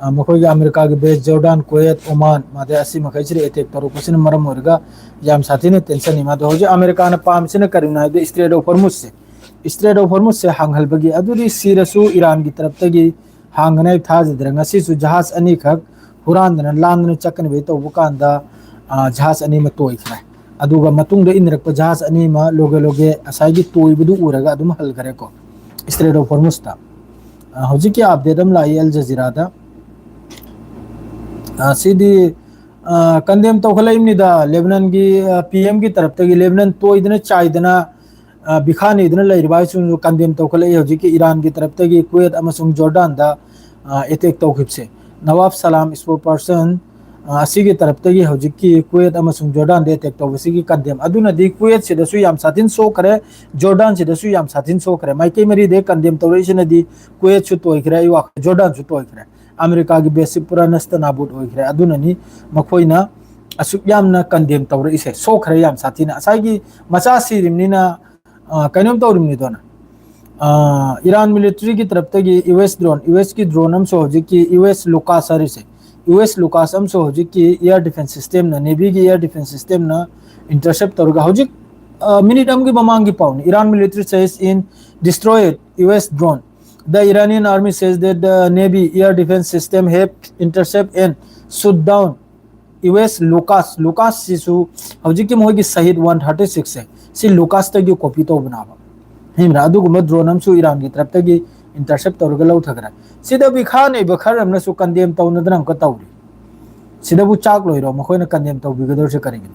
ꯑ, ꯃꯈꯣꯏꯒꯤ ꯑꯃꯦꯔꯤꯀꯥꯒꯤ ꯕꯦꯁ ꯖꯣꯔꯗꯥꯟ, ꯀꯨꯋꯦꯠ, ꯑꯣꯃꯥꯟ, ꯃꯥꯗꯩ ꯑꯁꯤ ꯃꯈꯩꯁꯤꯗ ꯑꯦꯇꯦꯛ ꯇꯧꯔꯛꯄꯁꯤꯅ ꯃꯔꯝ ꯑꯣꯏꯔꯒ ꯌꯥꯝ ꯁꯥꯊꯤꯅ ꯇꯦꯟꯁꯟꯅꯤ꯫ ꯃꯥꯗꯣ ꯍꯧꯖꯤꯛ ꯑꯃꯦꯔꯤꯀꯥꯅ ꯄꯥꯝꯃꯤꯁꯤꯅ ꯀꯔꯤꯅꯣ ꯍꯥꯏꯕꯗ, ꯏꯁꯇ꯭ꯔꯦꯠ ꯑꯣꯐ ꯍꯣꯔꯃꯨꯖꯁꯦ, ꯏꯁꯇ꯭ꯔꯦꯠ ꯑꯣꯐ ꯍꯣꯔꯃꯨꯖꯁꯦ ꯍꯥꯡꯍꯜꯕꯒꯤ, ꯑꯗꯨꯗꯤ ꯁꯤꯔꯁꯨ ꯏꯔꯥꯟꯒꯤ ꯇꯔꯞꯇꯒꯤ ꯍꯥꯡꯒꯅꯤ ꯍꯥꯏꯕ ꯊꯥꯖꯗ꯭ꯔꯦ꯫ ꯉꯁꯤꯁꯨ ꯖꯍꯥꯖ ꯑꯅꯤꯈꯛ ꯍꯨꯔꯥꯟꯗꯅ ꯂꯥꯟꯗꯅ ꯆꯠꯀꯅꯕꯩ ꯇꯧꯕ ꯀꯥꯟꯗ, ꯑ, ꯖꯍꯥꯖ ꯑꯅꯤ ꯑꯃ ꯇꯣꯏꯈ꯭ꯔꯦ꯫ ꯑꯗꯨꯒ ꯃꯇꯨꯡꯗ ꯏꯟꯅꯔꯛꯄ ꯖꯍꯥꯖ ꯑꯅꯤ ꯑꯃ ꯂꯣꯒꯦ ꯂꯣꯒꯦ ꯉꯁꯥꯏꯒꯤ ꯇꯣꯏꯕꯗꯨ ꯎꯔꯒ ꯑꯗꯨꯝ ꯍꯜꯈ꯭ꯔꯦꯀꯣ, ꯏꯁꯇ꯭ꯔꯦꯠ ꯑꯣꯐ ꯍꯣꯔꯃꯨꯖꯇ꯫ ꯑ, ꯍꯧꯖꯤꯛꯀꯤ ꯑꯞꯗꯦꯠ ꯑꯃ ꯂꯥꯛꯏ ꯑꯜ ꯖꯖꯤꯔꯥꯗ꯫ ꯑ, ꯁꯤꯗꯤ, ꯑ, ꯀꯟꯗꯦꯝ ꯇꯧꯈꯠꯂꯛꯏꯕꯅꯤꯗ, ꯂꯦꯕꯅꯟꯒꯤ, ꯑ, ꯄꯤ ꯑꯦꯝꯒꯤ ꯇꯔꯞꯇꯒꯤ, ꯂꯦꯕꯅꯟ ꯇꯣꯏꯗꯅ ꯆꯥꯏꯗꯅ, ꯑ, ꯕꯤꯈꯥ ꯅꯤꯗꯅ ꯂꯩꯔꯤꯕ ꯍꯥꯏꯁꯤꯡꯁꯨ ꯀꯟꯗꯦꯝ ꯇꯧꯈꯠꯂꯛꯏ꯫ ꯍꯧꯖꯤꯛꯀꯤ ꯏꯔꯥꯟꯒꯤ ꯇꯔꯞꯇꯒꯤ ꯀꯨꯋꯦꯠ ꯑꯃꯁꯨꯡ ꯖꯣꯔꯗꯥꯟꯗ, ꯑ, ꯑꯦꯇꯦꯛ ꯇꯧꯈꯤꯕꯁꯦ꯫ ꯅꯋꯥꯕ ꯁꯂꯥꯝ spokesperson, ꯑ, ꯑꯁꯤꯒꯤ ꯇꯔꯞꯇꯒꯤ ꯍꯧꯖꯤꯛꯀꯤ ꯀꯨꯋꯦꯠ ꯑꯃꯁꯨꯡ ꯖꯣꯔꯗꯥꯟꯗ attack ꯇꯧꯕꯁꯤꯒꯤ condemn꯫ ꯑꯗꯨꯅꯗꯤ ꯀꯨꯋꯦꯠꯁꯤꯗꯁꯨ ꯌꯥꯝ ꯁꯥꯊꯤꯅ ꯁꯣꯛꯈ꯭ꯔꯦ, ꯖꯣꯔꯗꯥꯟꯁꯤꯗꯁꯨ ꯌꯥꯝ ꯁꯥꯊꯤꯅ ꯁꯣꯛꯈ꯭ꯔꯦ꯫ ꯃꯥꯏꯀꯩ ꯃꯔꯤꯗꯩ condemn ꯇꯧꯔꯛꯏꯁꯤꯅꯗꯤ ꯀꯨꯋꯦꯠꯁꯨ ꯇꯣꯏꯈ꯭ꯔꯦ, ꯑꯩ ꯋꯥꯈꯜ ꯖꯣꯔꯗꯥꯟꯁꯨ ꯇꯣꯏꯈ꯭ꯔꯦ꯫ ꯑꯃꯦꯔꯤꯀꯥꯒꯤ base ꯁꯤ ꯄꯨꯔꯥ ꯅꯁꯇ ꯅꯥꯕꯨꯠ ꯑꯣꯏꯈ꯭ꯔꯦ꯫ ꯑꯗꯨꯅꯅꯤ ꯃꯈꯣꯏꯅ ꯑꯁꯨꯛ ꯌꯥꯝꯅ condemn ꯇꯧꯔꯛꯏꯁꯦ꯫ ꯁꯣꯛꯈ꯭ꯔꯦ ꯌꯥꯝ ꯁꯥꯊꯤꯅ꯫ ꯉꯁꯥꯏꯒꯤ ꯃꯆꯥ ꯁꯤꯔꯤꯕꯅꯤꯅ, ꯑ, ꯀꯩꯅꯣꯝ ꯇꯧꯔꯤꯕꯅꯤꯗꯣꯅ꯫ ꯑ, ꯏꯔꯥꯟ military ꯒꯤ ꯇꯔꯞꯇꯒꯤ US drone, US ꯀꯤ drone ꯑꯃꯁꯨ ꯍꯧꯖꯤꯛꯀꯤ US LUCAS ꯍꯥꯏꯔꯤꯁꯦ, US LUCAS ꯑꯃꯁꯨ ꯍꯧꯖꯤꯛꯀꯤ air defense system ꯅ, Navy ꯒꯤ air defense system ꯅ intercept ꯇꯧꯔꯒ ꯍꯧꯖꯤꯛ, ꯑ, minute ꯑꯃꯒꯤ ꯃꯃꯥꯡꯒꯤ ꯄꯥꯎꯅꯤ꯫ Iran military says in destroyed US drone. The Iranian army says that the Navy air defense system have intercept and shoot down US LUCAS, LUCAS ꯁꯤꯁꯨ ꯍꯧꯖꯤꯛꯀꯤ ꯃꯣꯏꯒꯤ ꯁꯍꯤꯗ one thirty six ꯁꯦ, ꯁꯤ LUCAS ꯇꯒꯤ copy ꯇꯧꯕꯅꯦꯕ꯫ ꯍꯦꯟꯕ꯭ꯔꯥ? ꯑꯗꯨꯒꯨꯝꯕ drone ꯑꯃꯁꯨ ꯏꯔꯥꯟꯒꯤ ꯇꯔꯞꯇꯒꯤ intercept ꯇꯧꯔꯒ ꯂꯧꯊꯈ꯭ꯔꯦ꯫ ꯁꯤꯗ ꯃꯤꯈꯥ ꯅꯩꯕ ꯈꯔ ꯑꯃꯅꯁꯨ condemn ꯇꯧꯅꯗꯅ ꯑꯃꯨꯛꯀ ꯇꯧꯔꯤ꯫ ꯁꯤꯗꯕꯨ ꯆꯥꯛ ꯂꯣꯏꯔꯣ ꯃꯈꯣꯏꯅ condemn ꯇꯧꯕꯤꯒꯗꯧꯔꯤꯁꯦ ꯀꯔꯤꯒꯤꯅꯣ?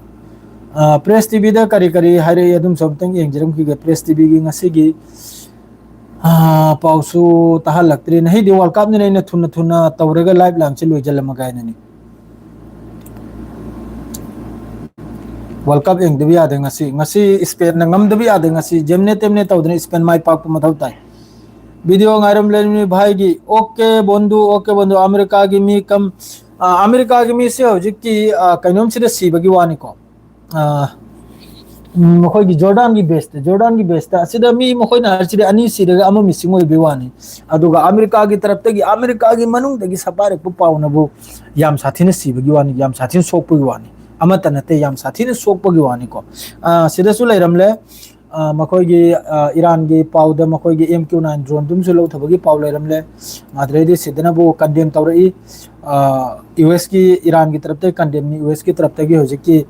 ꯑ, Press TV ꯗ ꯀꯔꯤ ꯀꯔꯤ ꯍꯥꯏꯔꯛꯏ ꯑꯗꯨꯝꯁꯨ ꯑꯝꯇꯪ ꯌꯦꯡꯖꯔꯝꯈꯤꯒꯦ꯫ Press TV ꯒꯤ ꯉꯁꯤꯒꯤ, ꯑ, ꯄꯥꯎꯁꯨ ꯇꯥꯍꯜꯂꯛꯇ꯭ꯔꯤ꯫ ꯅꯍꯤꯗꯤ World Cup ꯅꯤꯅ ꯑꯩꯅ ꯊꯨꯅ ꯊꯨꯅ ꯇꯧꯔꯒ live ꯂꯥꯡꯁꯤ ꯂꯣꯏꯁꯤꯜꯂꯝꯃꯒ ꯍꯥꯏꯅꯅꯤ꯫ World Cup ꯌꯦꯡꯗꯕ ꯌꯥꯗꯦ ꯉꯁꯤ꯫ ꯉꯁꯤ Spain ꯅ ꯉꯝꯗꯕ ꯌꯥꯗꯦ ꯉꯁꯤ꯫ ꯖꯦꯝꯅꯦ ꯇꯦꯝꯅꯦ ꯇꯧꯗꯅ Spain ꯃꯥꯏ ꯄꯥꯛꯄ ꯃꯊꯧ ꯇꯥꯏ꯫ Video ꯉꯥꯏꯔꯝꯂꯦ ꯅꯣꯏ ꯚꯥꯏꯒꯤ꯫ OK ꯕꯣꯟꯗꯨ, OK ꯕꯣꯟꯗꯨ꯫ ꯑꯃꯦꯔꯤꯀꯥꯒꯤ ꯃꯤ ꯀꯝ-, ꯑ, ꯑꯃꯦꯔꯤꯀꯥꯒꯤ ꯃꯤꯁꯦ ꯍꯧꯖꯤꯛꯀꯤ, ꯑ, ꯀꯩꯅꯣꯝꯁꯤꯗ ꯁꯤꯕꯒꯤ ꯋꯥꯅꯤꯀꯣ꯫ ꯑ, ꯎꯝ, ꯃꯈꯣꯏꯒꯤ ꯖꯣꯔꯗꯥꯟꯒꯤ base ꯇ, ꯖꯣꯔꯗꯥꯟꯒꯤ base ꯇ꯫ ꯑꯁꯤꯗ ꯃꯤ ꯃꯈꯣꯏꯅ ꯍꯥꯏꯔꯤꯁꯤꯗꯤ ꯑꯅꯤ ꯁꯤꯔꯒ ꯑꯃ missing ꯑꯣꯏꯕꯒꯤ ꯋꯥꯅꯤ꯫ ꯑꯗꯨꯒ ꯑꯃꯦꯔꯤꯀꯥꯒꯤ ꯇꯔꯞꯇꯒꯤ, ꯑꯃꯦꯔꯤꯀꯥꯒꯤ ꯃꯅꯨꯡꯗꯒꯤ ꯁꯄꯥꯏꯔꯛꯄ ꯄꯥꯎꯅꯕꯨ ꯌꯥꯝ ꯁꯥꯊꯤꯅ ꯁꯤꯕꯒꯤ ꯋꯥꯅꯤ, ꯌꯥꯝ ꯁꯥꯊꯤꯅ ꯁꯣꯛꯄꯒꯤ ꯋꯥꯅꯤ꯫ ꯑꯃꯠꯇ ꯅꯠꯇꯦ, ꯌꯥꯝ ꯁꯥꯊꯤꯅ ꯁꯣꯛꯄꯒꯤ ꯋꯥꯅꯤꯀꯣ꯫ ꯑ, ꯁꯤꯗꯁꯨ ꯂꯩꯔꯝꯂꯦ꯫ ꯑ, ꯃꯈꯣꯏꯒꯤ, ꯑ, ꯏꯔꯥꯟꯒꯤ ꯄꯥꯎꯗ ꯃꯈꯣꯏꯒꯤ MQ nine drone ꯗꯨꯝꯁꯨ ꯂꯧꯊꯕꯒꯤ ꯄꯥꯎ ꯂꯩꯔꯝꯂꯦ꯫ ꯑꯗꯨꯗꯩꯗꯤ ꯁꯤꯗꯅꯕꯨ condemn ꯇꯧꯔꯛꯏ꯫ ꯑ, US ꯀꯤ, ꯏꯔꯥꯟꯒꯤ ꯇꯔꯞꯇꯒꯤ condemn ꯅꯤ, US ꯀꯤ ꯇꯔꯞꯇꯒꯤ ꯍꯧꯖꯤꯛꯀꯤ,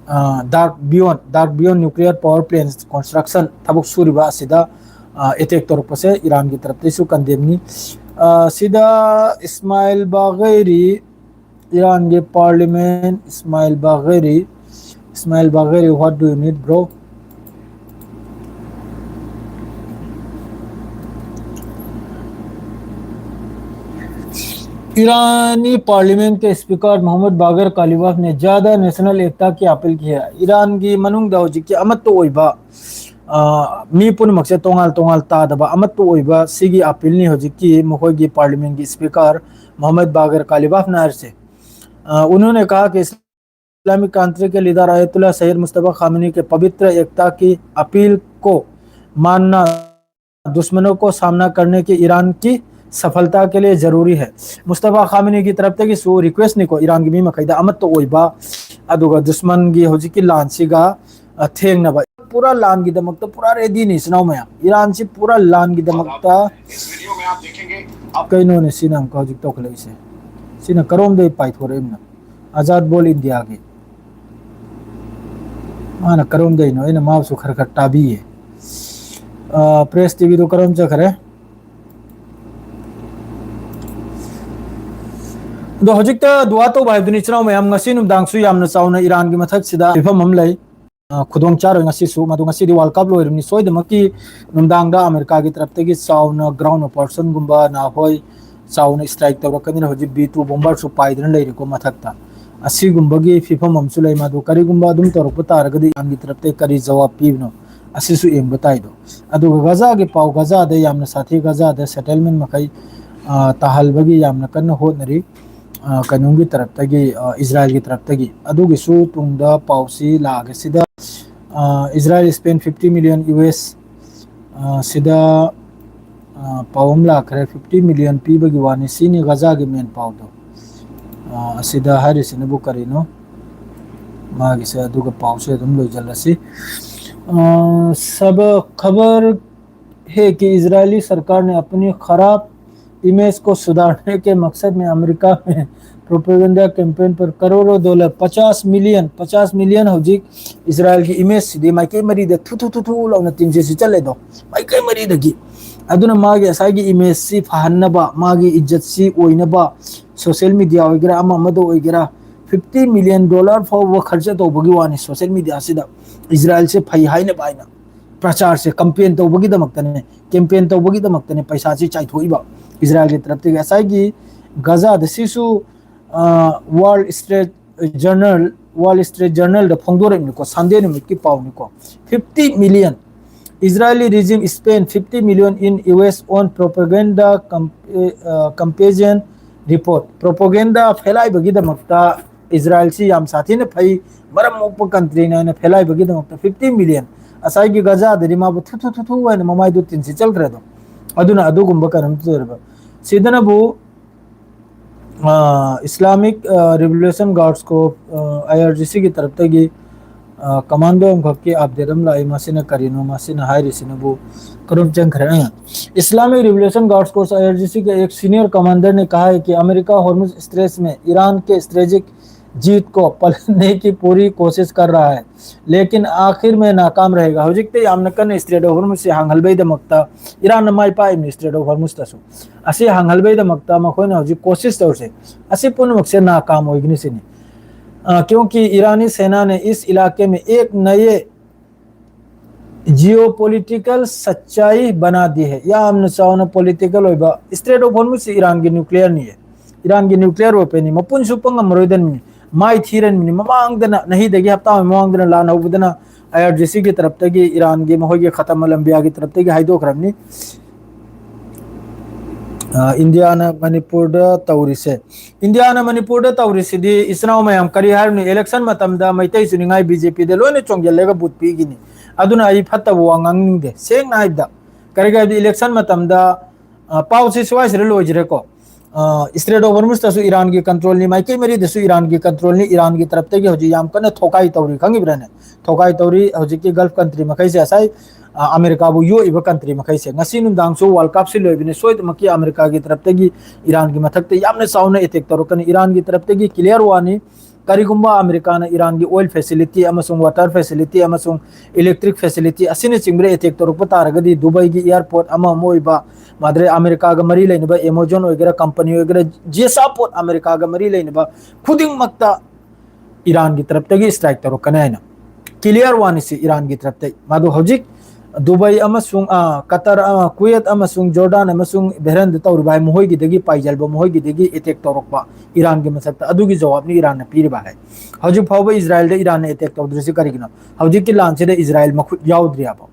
ꯑ, Dark Beyond, Dark Beyond nuclear power plant construction ꯊꯕꯛ ꯁꯨꯔꯤꯕ ꯑꯁꯤꯗ, ꯑ, attack ꯇꯧꯔꯛꯄꯁꯦ ꯏꯔꯥꯟꯒꯤ ꯇꯔꯞꯇꯒꯤꯁꯨ condemn ꯅꯤ꯫ ꯑ, ꯁꯤꯗ ꯏꯁꯃꯥꯏꯜ ꯕꯥꯒꯩꯔꯤ, ꯏꯔꯥꯟꯒꯤ parliament, Ismail Bagheri, Ismail Bagheri, what do you need, bro? ईरानी पार्लियामेंट के स्पीकर मोहम्मद बागर कालिबाफ ने ज्यादा नेशनल एकता की अपील की है। ꯏꯔꯥꯟꯒꯤ ꯃꯅꯨꯡꯗ ꯍꯧꯖꯤꯛꯀꯤ ꯑꯃꯠꯇ ꯑꯣꯏꯕ, ꯑ, ꯃꯤ ꯄꯨꯝꯅꯃꯛꯁꯦ ꯇꯣꯉꯥꯜ ꯇꯣꯉꯥꯜ ꯇꯥꯗꯕ ꯑꯃꯠꯇ ꯑꯣꯏꯕ ꯁꯤꯒꯤ ꯑꯄꯤꯜꯅꯤ ꯍꯧꯖꯤꯛꯀꯤ ꯃꯈꯣꯏꯒꯤ ꯄꯥꯔꯂꯤꯌꯥꯃꯦꯟꯒꯤ ꯁ꯭ꯄꯤꯀꯔ ꯃꯣꯍꯝꯃꯗ ꯕꯥꯒꯔ ꯀꯥꯂꯤꯕꯥꯐꯅ ꯍꯥꯏꯔꯤꯁꯦ꯫ ꯑ, उन्होंने कहा कि इस्लामिक कंट्री के लीडर आयतुल्ला सैयद मुस्तफा खामिनी के पवित्र एकता की अपील को मानना दुश्मनों को सामना करने की ईरान की सफलता के लिए जरूरी है। ꯃꯨꯁꯇꯐꯥ ꯈꯥꯃꯤꯅꯤꯒꯤ ꯇꯔꯞꯇꯒꯤꯁꯨ ꯔꯤꯀ꯭ꯋꯦꯁꯅꯤꯀꯣ, ꯏꯔꯥꯟꯒꯤ ꯃꯤ ꯃꯈꯩꯗ ꯑꯃꯠꯇ ꯑꯣꯏꯕ, ꯑꯗꯨꯒ ꯗꯨꯁꯃꯟꯒꯤ ꯍꯧꯖꯤꯛꯀꯤ ꯂꯥꯟꯁꯤꯒ, ꯑ, ꯊꯦꯡꯅꯕ꯫ ꯄꯨꯔꯥ ꯂꯥꯟꯒꯤꯗꯃꯛꯇ ꯄꯨꯔꯥ ꯔꯦꯗꯤꯅꯤ, ꯏꯆꯤꯟ ꯏꯅꯥꯎ ꯃꯌꯥꯝ꯫ ꯏꯔꯥꯟꯁꯤ ꯄꯨꯔꯥ ꯂꯥꯟꯒꯤꯗꯃꯛꯇ꯫ ꯀꯩꯅꯣꯅꯦ ꯁꯤꯅ ꯑꯃꯨꯛꯀ ꯍꯧꯖꯤꯛ ꯇꯧꯈꯠꯂꯛꯏꯁꯦ? ꯁꯤꯅ ꯀꯔꯣꯝꯗꯩ ꯄꯥꯏꯊꯣꯔꯛꯏꯕꯅꯣ? ꯑꯖꯥꯗ ꯕꯣꯜ ꯏꯟꯗꯤꯌꯥꯒꯤ꯫ ꯃꯥꯅ ꯀꯔꯣꯝꯗꯩꯅꯣ? ꯑꯩꯅ ꯃꯥꯕꯨꯁꯨ ꯈꯔ ꯈꯔ ꯇꯥꯕꯤꯌꯦ꯫ ꯑ, ꯄ꯭ꯔꯦꯁ ꯇꯤꯚꯤꯗꯣ ꯀꯔꯣꯝ ꯆꯠꯈ꯭ꯔꯦ? ꯑꯗꯣ ꯍꯧꯖꯤꯛꯇ ꯗꯨꯋꯥ ꯇꯧꯕ ꯍꯥꯏꯕꯗꯨꯅꯤ, ꯏꯆꯤꯟ ꯏꯅꯥꯎ ꯃꯌꯥꯝ꯫ ꯉꯁꯤ ꯅꯨꯡꯗꯥꯡꯁꯨ ꯌꯥꯝꯅ ꯆꯥꯎꯅ ꯏꯔꯥꯟꯒꯤ ꯃꯊꯛꯁꯤꯗ ꯐꯤꯕꯝ ꯑꯃ ꯂꯩ꯫ ꯑ, ꯈꯨꯗꯣꯡ ꯆꯥꯔꯣꯏ ꯉꯁꯤꯁꯨ꯫ ꯃꯗꯨ ꯉꯁꯤꯗꯤ ꯋꯥꯔꯜ ꯀꯞ ꯂꯣꯏꯔꯕꯅꯤ꯫ ꯁꯣꯏꯗꯃꯛꯀꯤ ꯅꯨꯡꯗꯥꯡꯗ ꯑꯃꯦꯔꯤꯀꯥꯒꯤ ꯇꯔꯞꯇꯒꯤ ꯆꯥꯎꯅ ꯒ꯭ꯔꯥꯎꯟ ꯑꯣꯄꯔꯦꯁꯟꯒꯨꯝꯕ ꯅꯍꯥꯈꯣꯏ ꯆꯥꯎꯅ ꯏꯁꯇ꯭ꯔꯥꯏꯛ ꯇꯧꯔꯛꯀꯅꯤꯅ ꯍꯧꯖꯤꯛ ꯕꯤ ꯇꯨ ꯕꯣꯝꯕꯔꯁꯨ ꯄꯥꯏꯗꯨꯅ ꯂꯩꯔꯦꯀꯣ ꯃꯊꯛꯇ꯫ ꯑꯁꯤꯒꯨꯝꯕꯒꯤ ꯐꯤꯕꯝ ꯑꯃꯁꯨ ꯂꯩ꯫ ꯃꯗꯨ ꯀꯔꯤꯒꯨꯝꯕ ꯑꯗꯨꯝ ꯇꯧꯔꯛꯄ ꯇꯥꯔꯒꯗꯤ ꯏꯔꯥꯟꯒꯤ ꯇꯔꯞꯇꯒꯤ ꯀꯔꯤ ꯖꯋꯥꯕ ꯄꯤꯕꯅꯣ, ꯑꯁꯤꯁꯨ ꯌꯦꯡꯕ ꯇꯥꯏꯗꯣ꯫ ꯑꯗꯨꯒ ꯒꯖꯥꯒꯤ ꯄꯥꯎ, ꯒꯖꯥꯗ ꯌꯥꯝꯅ ꯁꯥꯊꯤ, ꯒꯖꯥꯗ ꯁꯦꯇꯜꯃꯦꯟ ꯃꯈꯩ, ꯑ, ꯇꯥꯍꯜꯕꯒꯤ ꯌꯥꯝꯅ ꯀꯟꯅ ꯍꯣꯠꯅꯔꯤ꯫ ꯑ, ꯀꯩꯅꯣꯝꯒꯤ ꯇꯔꯞꯇꯒꯤ, ꯑ, ꯏꯖꯔꯥꯏꯜꯒꯤ ꯇꯔꯞꯇꯒꯤ꯫ ꯑꯗꯨꯒꯤꯁꯨ ꯇꯨꯡꯗ ꯄꯥꯎꯁꯤ ꯂꯥꯛꯑꯒꯦ꯫ ꯁꯤꯗ, ꯑ, Israel spend fifty million U S, ꯑ, ꯁꯤꯗ, ꯑ, ꯄꯥꯎ ꯑꯃ ꯂꯥꯛꯈ꯭ꯔꯦ, fifty million ꯄꯤꯕꯒꯤ ꯋꯥꯅꯤ꯫ ꯁꯤꯅꯤ ꯒꯖꯥꯒꯤ ꯃꯦꯟ ꯄꯥꯎꯗꯣ꯫ ꯑ, ꯑꯁꯤꯗ ꯍꯥꯏꯔꯤꯁꯤꯅꯕꯨ ꯀꯔꯤꯅꯣ? ꯃꯥꯒꯤꯁꯦ ꯑꯗꯨꯒ ꯄꯥꯎꯁꯦ ꯑꯗꯨꯝ ꯂꯣꯏꯁꯤꯜꯂꯁꯤ꯫ ꯑ, ꯁꯕ ꯈꯕꯔ है कि इजरायली सरकार ने अपनी खराब इमेज को सुधारने के मकसद में अमेरिका में प्रोपेगेंडा कैंपेन पर करोड़ों डॉलर, पचास मिलियन, पचास मिलियन ꯍꯧꯖꯤꯛ ꯏꯖꯔꯥꯏꯜꯒꯤ ꯏꯃꯦꯖꯁꯤꯗꯤ ꯃꯥꯏꯀꯩ ꯃꯔꯤꯗ ꯊꯨ ꯊꯨ ꯊꯨ ꯊꯨ ꯂꯥꯎꯅ ꯇꯤꯟꯁꯤꯁꯤ ꯆꯠꯂꯦꯗꯣ, ꯃꯥꯏꯀꯩ ꯃꯔꯤꯗꯒꯤ꯫ ꯑꯗꯨꯅ ꯃꯥꯒꯤ ꯉꯁꯥꯏꯒꯤ ꯏꯃꯦꯖꯁꯤ ꯐꯍꯟꯅꯕ, ꯃꯥꯒꯤ ꯏꯖꯠꯁꯤ ꯑꯣꯏꯅꯕ, ꯁꯣꯁꯤꯌꯦꯜ ꯃꯤꯗꯤꯌꯥ ꯑꯣꯏꯒꯦꯔꯥ, ꯑꯃ ꯑꯃꯗ ꯑꯣꯏꯒꯦꯔꯥ, fifty million dollar ꯐꯥꯎꯕ ꯈꯔꯆ ꯇꯧꯕꯒꯤ ꯋꯥꯅꯤ ꯁꯣꯁꯤꯌꯦꯜ ꯃꯤꯗꯤꯌꯥꯁꯤꯗ꯫ ꯏꯖꯔꯥꯏꯜꯁꯦ ꯐꯩ ꯍꯥꯏꯅꯕ ꯍꯥꯏꯅ ꯄ꯭ꯔꯆꯥꯔꯁꯦ ꯀꯝꯄꯦꯟ ꯇꯧꯕꯒꯤꯗꯃꯛꯇꯅꯦ, ꯀꯦꯝꯄꯦꯟ ꯇꯧꯕꯒꯤꯗꯃꯛꯇꯅꯦ ꯄꯩꯁꯥꯁꯤ ꯆꯥꯏꯊꯣꯛꯏꯕ ꯏꯖꯔꯥꯏꯜꯒꯤ ꯇꯔꯞꯇꯒꯤ꯫ ꯉꯁꯥꯏꯒꯤ ꯒꯖꯥꯗ ꯁꯤꯁꯨ, ꯑ, Wall Street Journal, Wall Street Journalꯗ ꯐꯣꯡꯗꯣꯔꯛꯏꯕꯅꯤꯀꯣ, Sunday ꯅꯨꯃꯤꯠꯀꯤ ꯄꯥꯎꯅꯤꯀꯣ꯫ Fifty million Israeli regime spend fifty million in U S on propaganda camp-, uh, campaign report꯫ Propaganda ꯐꯦꯂꯥꯏꯕꯒꯤꯗꯃꯛꯇ ꯏꯖꯔꯥꯏꯜꯁꯤ ꯌꯥꯝ ꯁꯥꯊꯤꯅ ꯐꯩ, ꯃꯔꯝ ꯃꯣꯛꯄ countryꯅꯤ ꯍꯥꯏꯅ ꯐꯦꯂꯥꯏꯕꯒꯤꯗꯃꯛꯇ fifty million꯫ ꯉꯁꯥꯏꯒꯤ ꯒꯖꯥꯗꯗꯤ ꯃꯥꯕꯨ ꯊꯨ ꯊꯨ ꯊꯨ ꯊꯨ ꯍꯥꯏꯅ ꯃꯃꯥꯏꯗꯨ ꯇꯤꯟꯁꯤ ꯆꯠꯈ꯭ꯔꯦ ꯑꯗꯣ꯫ ꯑꯗꯨꯅ ꯑꯗꯨꯒꯨꯝꯕ ꯀꯩꯅꯣꯝ ꯇꯧꯔꯤꯕ꯫ ꯁꯤꯗꯅꯕꯨ, ꯑ, Islamic, ꯑ, Revolution Guards Corps, ꯑ, I R G Cꯒꯤ ꯇꯔꯞꯇꯒꯤ, ꯑ, commando ꯑꯃꯈꯛꯀꯤ update ꯑꯃ ꯂꯥꯛꯏ꯫ ꯃꯁꯤꯅ ꯀꯔꯤꯅꯣ? ꯃꯁꯤꯅ ꯍꯥꯏꯔꯤꯁꯤꯅꯕꯨ ꯀꯔꯝ ꯆꯪꯈ꯭ꯔꯦ? ꯑ, Islamic Revolution Guards Corps, I R G C के एक senior commander ने कहा है कि अमेरिका हॉर्मुज स्ट्रेट्स में ईरान के स्ट्रेटेजिक जीत को पलटने की पूरी कोशिश कर रहा है, लेकिन आखिर में नाकाम रहेगा। ꯍꯧꯖꯤꯛꯇꯤ ꯌꯥꯝꯅ ꯀꯟꯅ Strait of Hormuzꯁꯦ ꯍꯥꯡꯍꯜꯕꯩꯗꯃꯛꯇ ꯏꯔꯥꯟꯅ my ꯄꯥꯛꯏꯕꯅꯤ꯫ Strait of Hormuzꯇꯁꯨ ꯑꯁꯤ ꯍꯥꯡꯍꯜꯕꯩꯗꯃꯛꯇ ꯃꯈꯣꯏꯅ ꯍꯧꯖꯤꯛ ꯀꯣꯁꯤꯁ ꯇꯧꯔꯤꯁꯦ, ꯑꯁꯤ ꯄꯨꯝꯅꯃꯛꯁꯦ ꯅꯥꯀꯥꯝ ꯑꯣꯏꯒꯅꯤ ꯁꯤꯅꯤ꯫ ꯑ, क्योंकि ईरानी सेना ने इस इलाके में एक नए जियोपॉलिटिकल सच्चाई बना दी है꯫ ꯌꯥꯝꯅ ꯆꯥꯎꯅ ꯄꯣꯂꯤꯇꯤꯀꯦꯜ ꯑꯣꯏꯕ, Strait of Hormuzꯁꯤ ꯏꯔꯥꯟꯒꯤ ꯅ꯭ꯌꯨꯀ꯭ꯂꯤꯌꯔꯅꯤꯌꯦ, ꯏꯔꯥꯟꯒꯤ ꯅ꯭ꯌꯨꯀ꯭ꯂꯤꯌꯔ ꯋꯦꯄꯟꯅꯤ꯫ ꯃꯄꯨꯟ ꯁꯨꯞꯄ ꯉꯝꯃꯔꯣꯏꯗꯕꯅꯤ, ꯃꯥꯏ ꯊꯤꯔꯅꯤꯅꯤ꯫ ꯃꯃꯥꯡꯗꯅ ꯅꯍꯤꯗꯒꯤ, ꯍꯞꯇꯥ ꯑꯃ ꯃꯃꯥꯡꯗꯅ ꯂꯥꯟ ꯍꯧꯕꯗꯅ I R G Cꯒꯤ ꯇꯔꯞꯇꯒꯤ ꯏꯔꯥꯟꯒꯤ ꯃꯈꯣꯏꯒꯤ ꯈꯇꯝ ꯑꯂꯝꯕꯤꯌꯥꯒꯤ ꯇꯔꯞꯇꯒꯤ ꯍꯥꯏꯗꯣꯛꯈ꯭ꯔꯕꯅꯤ꯫ ꯑ, ꯏꯟꯗꯤꯌꯥꯅ ꯃꯅꯤꯄꯨꯔꯗ ꯇꯧꯔꯤꯁꯦ, ꯏꯟꯗꯤꯌꯥꯅ ꯃꯅꯤꯄꯨꯔꯗ ꯇꯧꯔꯤꯁꯤꯗꯤ, ꯏꯆꯤꯟ ꯏꯅꯥꯎ ꯃꯌꯥꯝ, ꯀꯔꯤ ꯍꯥꯏꯔꯨꯅꯤ? ꯏꯂꯦꯛꯁꯟ ꯃꯇꯝꯗ ꯃꯩꯇꯩ ꯁꯨꯅꯤꯡꯉꯥꯏ B J Pꯗ ꯂꯣꯏꯅ ꯆꯣꯡꯁꯤꯜꯂꯒ ꯚꯣꯠ ꯄꯤꯈꯤꯅꯤ꯫ ꯑꯗꯨꯅ ꯑꯩ ꯐꯠꯇꯕ ꯋꯥ ꯉꯥꯡꯅꯤꯡꯗꯦ꯫ ꯁꯦꯡꯅ ꯍꯥꯏꯕꯗ, ꯀꯔꯤꯒꯤ ꯍꯥꯏꯕꯗꯤ, ꯏꯂꯦꯛꯁꯟ ꯃꯇꯝꯗ, ꯑ, ꯄꯥꯎꯁꯤ ꯁ꯭ꯋꯥꯏꯁꯤꯗ ꯂꯣꯏꯖꯔꯦꯀꯣ꯫ ꯑ, Strait of Hormuzꯇꯁꯨ ꯏꯔꯥꯟꯒꯤ ꯀꯟꯇ꯭ꯔꯣꯜꯅꯤ, ꯃꯥꯏꯀꯩ ꯃꯔꯤꯗꯁꯨ ꯏꯔꯥꯟꯒꯤ ꯀꯟꯇ꯭ꯔꯣꯜꯅꯤ, ꯏꯔꯥꯟꯒꯤ ꯇꯔꯞꯇꯒꯤ ꯍꯧꯖꯤꯛ ꯌꯥꯝ ꯀꯟꯅ ꯊꯣꯀꯥꯏ ꯇꯧꯔꯤ, ꯈꯪꯉꯤꯕ꯭ꯔꯥꯅꯦ? ꯊꯣꯀꯥꯏ ꯇꯧꯔꯤ ꯍꯧꯖꯤꯛꯀꯤ Gulf country ꯃꯈꯩꯁꯦ, ꯉꯁꯥꯏ, ꯑ, ꯑꯃꯦꯔꯤꯀꯥꯕꯨ ꯌꯣꯛꯏꯕ country ꯃꯈꯩꯁꯦ꯫ ꯉꯁꯤ ꯅꯨꯡꯗꯥꯡꯁꯨ World Cupꯁꯤ ꯂꯣꯏꯕꯅꯤ, ꯁꯣꯏꯗꯃꯛꯀꯤ ꯑꯃꯦꯔꯤꯀꯥꯒꯤ ꯇꯔꯞꯇꯒꯤ ꯏꯔꯥꯟꯒꯤ ꯃꯊꯛꯇ ꯌꯥꯝꯅ ꯆꯥꯎꯅ attack ꯇꯧꯔꯛꯀꯅꯤ꯫ ꯏꯔꯥꯟꯒꯤ ꯇꯔꯞꯇꯒꯤ clear ꯋꯥꯅꯤ, ꯀꯔꯤꯒꯨꯝꯕ ꯑꯃꯦꯔꯤꯀꯥꯅ ꯏꯔꯥꯟꯒꯤ oil facility ꯑꯃꯁꯨꯡ water facility ꯑꯃꯁꯨꯡ electric facility ꯑꯁꯤꯅꯆꯤꯡꯕꯗ attack ꯇꯧꯔꯛꯄ ꯇꯥꯔꯒꯗꯤ, ꯗꯨꯕꯥꯏꯒꯤ airport ꯑꯃ ꯑꯃ ꯑꯣꯏꯕ, ꯃꯥꯗ꯭ꯔꯦ ꯑꯃꯦꯔꯤꯀꯥꯒ ꯃꯔꯤ ꯂꯩꯅꯕ Amazon ꯑꯣꯏꯒꯦꯔꯥ, company ꯑꯣꯏꯒꯦꯔꯥ, ꯖꯦꯁꯥ ꯄꯣꯠ ꯑꯃꯦꯔꯤꯀꯥꯒ ꯃꯔꯤ ꯂꯩꯅꯕ ꯈꯨꯗꯤꯡꯃꯛꯇ ꯏꯔꯥꯟꯒꯤ ꯇꯔꯞꯇꯒꯤ strike ꯇꯧꯔꯛꯀꯅꯤ ꯍꯥꯏꯅ clear ꯋꯥꯅꯤꯁꯤ ꯏꯔꯥꯟꯒꯤ ꯇꯔꯞꯇꯒꯤ꯫ ꯃꯥꯗꯣ ꯍꯧꯖꯤꯛ, ꯗꯨꯕꯥꯏ ꯑꯃꯁꯨꯡ, ꯑ, ꯀꯇꯔ, ꯑ, ꯀꯨꯋꯦꯠ ꯑꯃꯁꯨꯡ ꯖꯣꯔꯗꯥꯟ ꯑꯃꯁꯨꯡ ꯕꯦꯍꯔꯦꯟꯗ ꯇꯧꯔꯤꯕ ꯍꯥꯏ, ꯃꯈꯣꯏꯒꯤꯗꯒꯤ ꯄꯥꯏꯖꯜꯕ, ꯃꯈꯣꯏꯒꯤꯗꯒꯤ ꯑꯦꯇꯦꯛ ꯇꯧꯔꯛꯄ ꯏꯔꯥꯟꯒꯤ ꯃꯊꯛꯇ, ꯑꯗꯨꯒꯤ ꯖꯋꯥꯕꯅꯤ ꯏꯔꯥꯟꯅ ꯄꯤꯔꯤꯕ ꯍꯥꯏ꯫ ꯍꯧꯖꯤꯛ ꯐꯥꯎꯕ ꯏꯖꯔꯥꯌꯦꯜꯗ ꯏꯔꯥꯟꯅ ꯑꯦꯇꯦꯛ ꯇꯧꯗ꯭ꯔꯤꯁꯤ ꯀꯔꯤꯒꯤꯅꯣ? ꯍꯧꯖꯤꯛꯀꯤ ꯂꯥꯟꯁꯤꯗ ꯏꯖꯔꯥꯌꯦꯜ ꯃꯈꯨꯠ ꯌꯥꯎꯗ꯭ꯔꯤꯕ,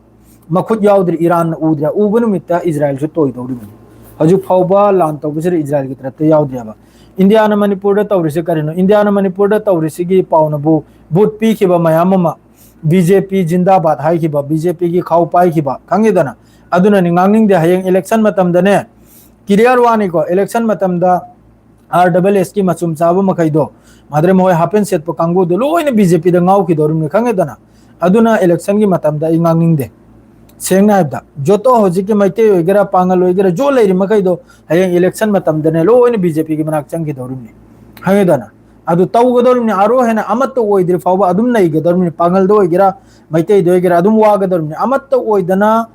ꯃꯈꯨꯠ ꯌꯥꯎꯗ꯭ꯔꯤ, ꯏꯔꯥꯟꯅ ꯎꯗ꯭ꯔꯤ, ꯎꯕ ꯅꯨꯃꯤꯠꯇ ꯏꯖꯔꯥꯌꯦꯜꯁꯨ ꯇꯣꯏꯗꯧꯔꯤꯕꯅꯤ꯫ ꯍꯧꯖꯤꯛ ꯐꯥꯎꯕ ꯂꯥꯟ ꯇꯧꯕꯁꯤꯗ ꯏꯖꯔꯥꯌꯦꯜꯒꯤ ꯇꯔꯞꯇ ꯌꯥꯎꯗ꯭ꯔꯤꯕ꯫ ꯏꯟꯗꯤꯌꯥꯅ ꯃꯅꯤꯄꯨꯔꯗ ꯇꯧꯔꯤꯁꯤ ꯀꯔꯤꯅꯣ? ꯏꯟꯗꯤꯌꯥꯅ ꯃꯅꯤꯄꯨꯔꯗ ꯇꯧꯔꯤꯁꯤꯒꯤ ꯄꯥꯎꯅꯕꯨ ꯚꯣꯠ ꯄꯤꯈꯤꯕ ꯃꯌꯥꯝ ꯑꯃ, ꯕꯤ ꯖꯦ ꯄꯤ ꯖꯤꯟꯗꯥꯕꯥꯗ ꯍꯥꯏꯈꯤꯕ, ꯕꯤ ꯖꯦ ꯄꯤꯒꯤ ꯈꯥꯎ ꯄꯥꯏꯈꯤꯕ, ꯈꯪꯉꯤꯗꯅ? ꯑꯗꯨꯅꯅꯤ ꯉꯥꯡꯅꯤꯡꯗꯦ꯫ ꯍꯌꯦꯡ ꯏꯂꯦꯛꯁꯟ ꯃꯇꯝꯗꯅꯦ, ꯀ꯭ꯂꯤꯌꯥꯔ ꯋꯥꯅꯤꯀꯣ, ꯏꯂꯦꯛꯁꯟ ꯃꯇꯝꯗ ꯑꯥꯔ ꯗꯕꯜ ꯑꯦꯁꯀꯤ ꯃꯆꯨꯝ ꯆꯥꯕ ꯃꯈꯩꯗꯣ, ꯃꯥꯗ꯭ꯔꯦ ꯃꯈꯣꯏ ꯍꯥꯞ ꯄꯦꯟ ꯁꯦꯠꯄ ꯀꯥꯡꯕꯨꯗꯣ ꯂꯣꯏꯅ ꯕꯤ ꯖꯦ ꯄꯤꯗ ꯉꯥꯎꯈꯤꯗꯧꯔꯤꯕꯅꯤ, ꯈꯪꯉꯦꯗꯅ? ꯑꯗꯨꯅ ꯏꯂꯦꯛꯁꯟꯒꯤ ꯃꯇꯝꯗ ꯑꯩ ꯉꯥꯡꯅꯤꯡꯗꯦ꯫ ꯁꯦꯡꯅ ꯍꯥꯏꯕꯗ, ꯖꯣꯇꯣ ꯍꯧꯖꯤꯛꯀꯤ ꯃꯩꯇꯩ ꯑꯣꯏꯒꯦꯔꯥ, ꯄꯥꯉꯜ ꯑꯣꯏꯒꯦꯔꯥ, ꯖꯣ ꯂꯩꯔꯤ ꯃꯈꯩꯗꯣ ꯍꯌꯦꯡ ꯏꯂꯦꯛꯁꯟ ꯃꯇꯝꯗꯅꯦ ꯂꯣꯏꯅ ꯕꯤ ꯖꯦ ꯄꯤꯒꯤ ꯃꯅꯥꯛ ꯆꯪꯈꯤꯗꯧꯔꯤꯕꯅꯤ, ꯈꯪꯉꯦꯗꯅ? ꯑꯗꯨ ꯇꯧꯒꯗꯧꯔꯤꯕꯅꯤ, ꯑꯔꯣ ꯍꯦꯟꯅ ꯑꯃꯠꯇ ꯑꯣꯏꯗ꯭ꯔꯤ ꯐꯥꯎꯕ ꯑꯗꯨꯝ ꯂꯩꯒꯗꯧꯔꯤꯕꯅꯤ꯫ ꯄꯥꯉꯜꯗ ꯑꯣꯏꯒꯦꯔꯥ, ꯃꯩꯇꯩꯗ ꯑꯣꯏꯒꯦꯔꯥ, ꯑꯗꯨꯝ ꯋꯥꯒꯗꯧꯔꯤꯕꯅꯤ꯫ ꯑꯃꯠꯇ ꯑꯣꯏꯗꯅ,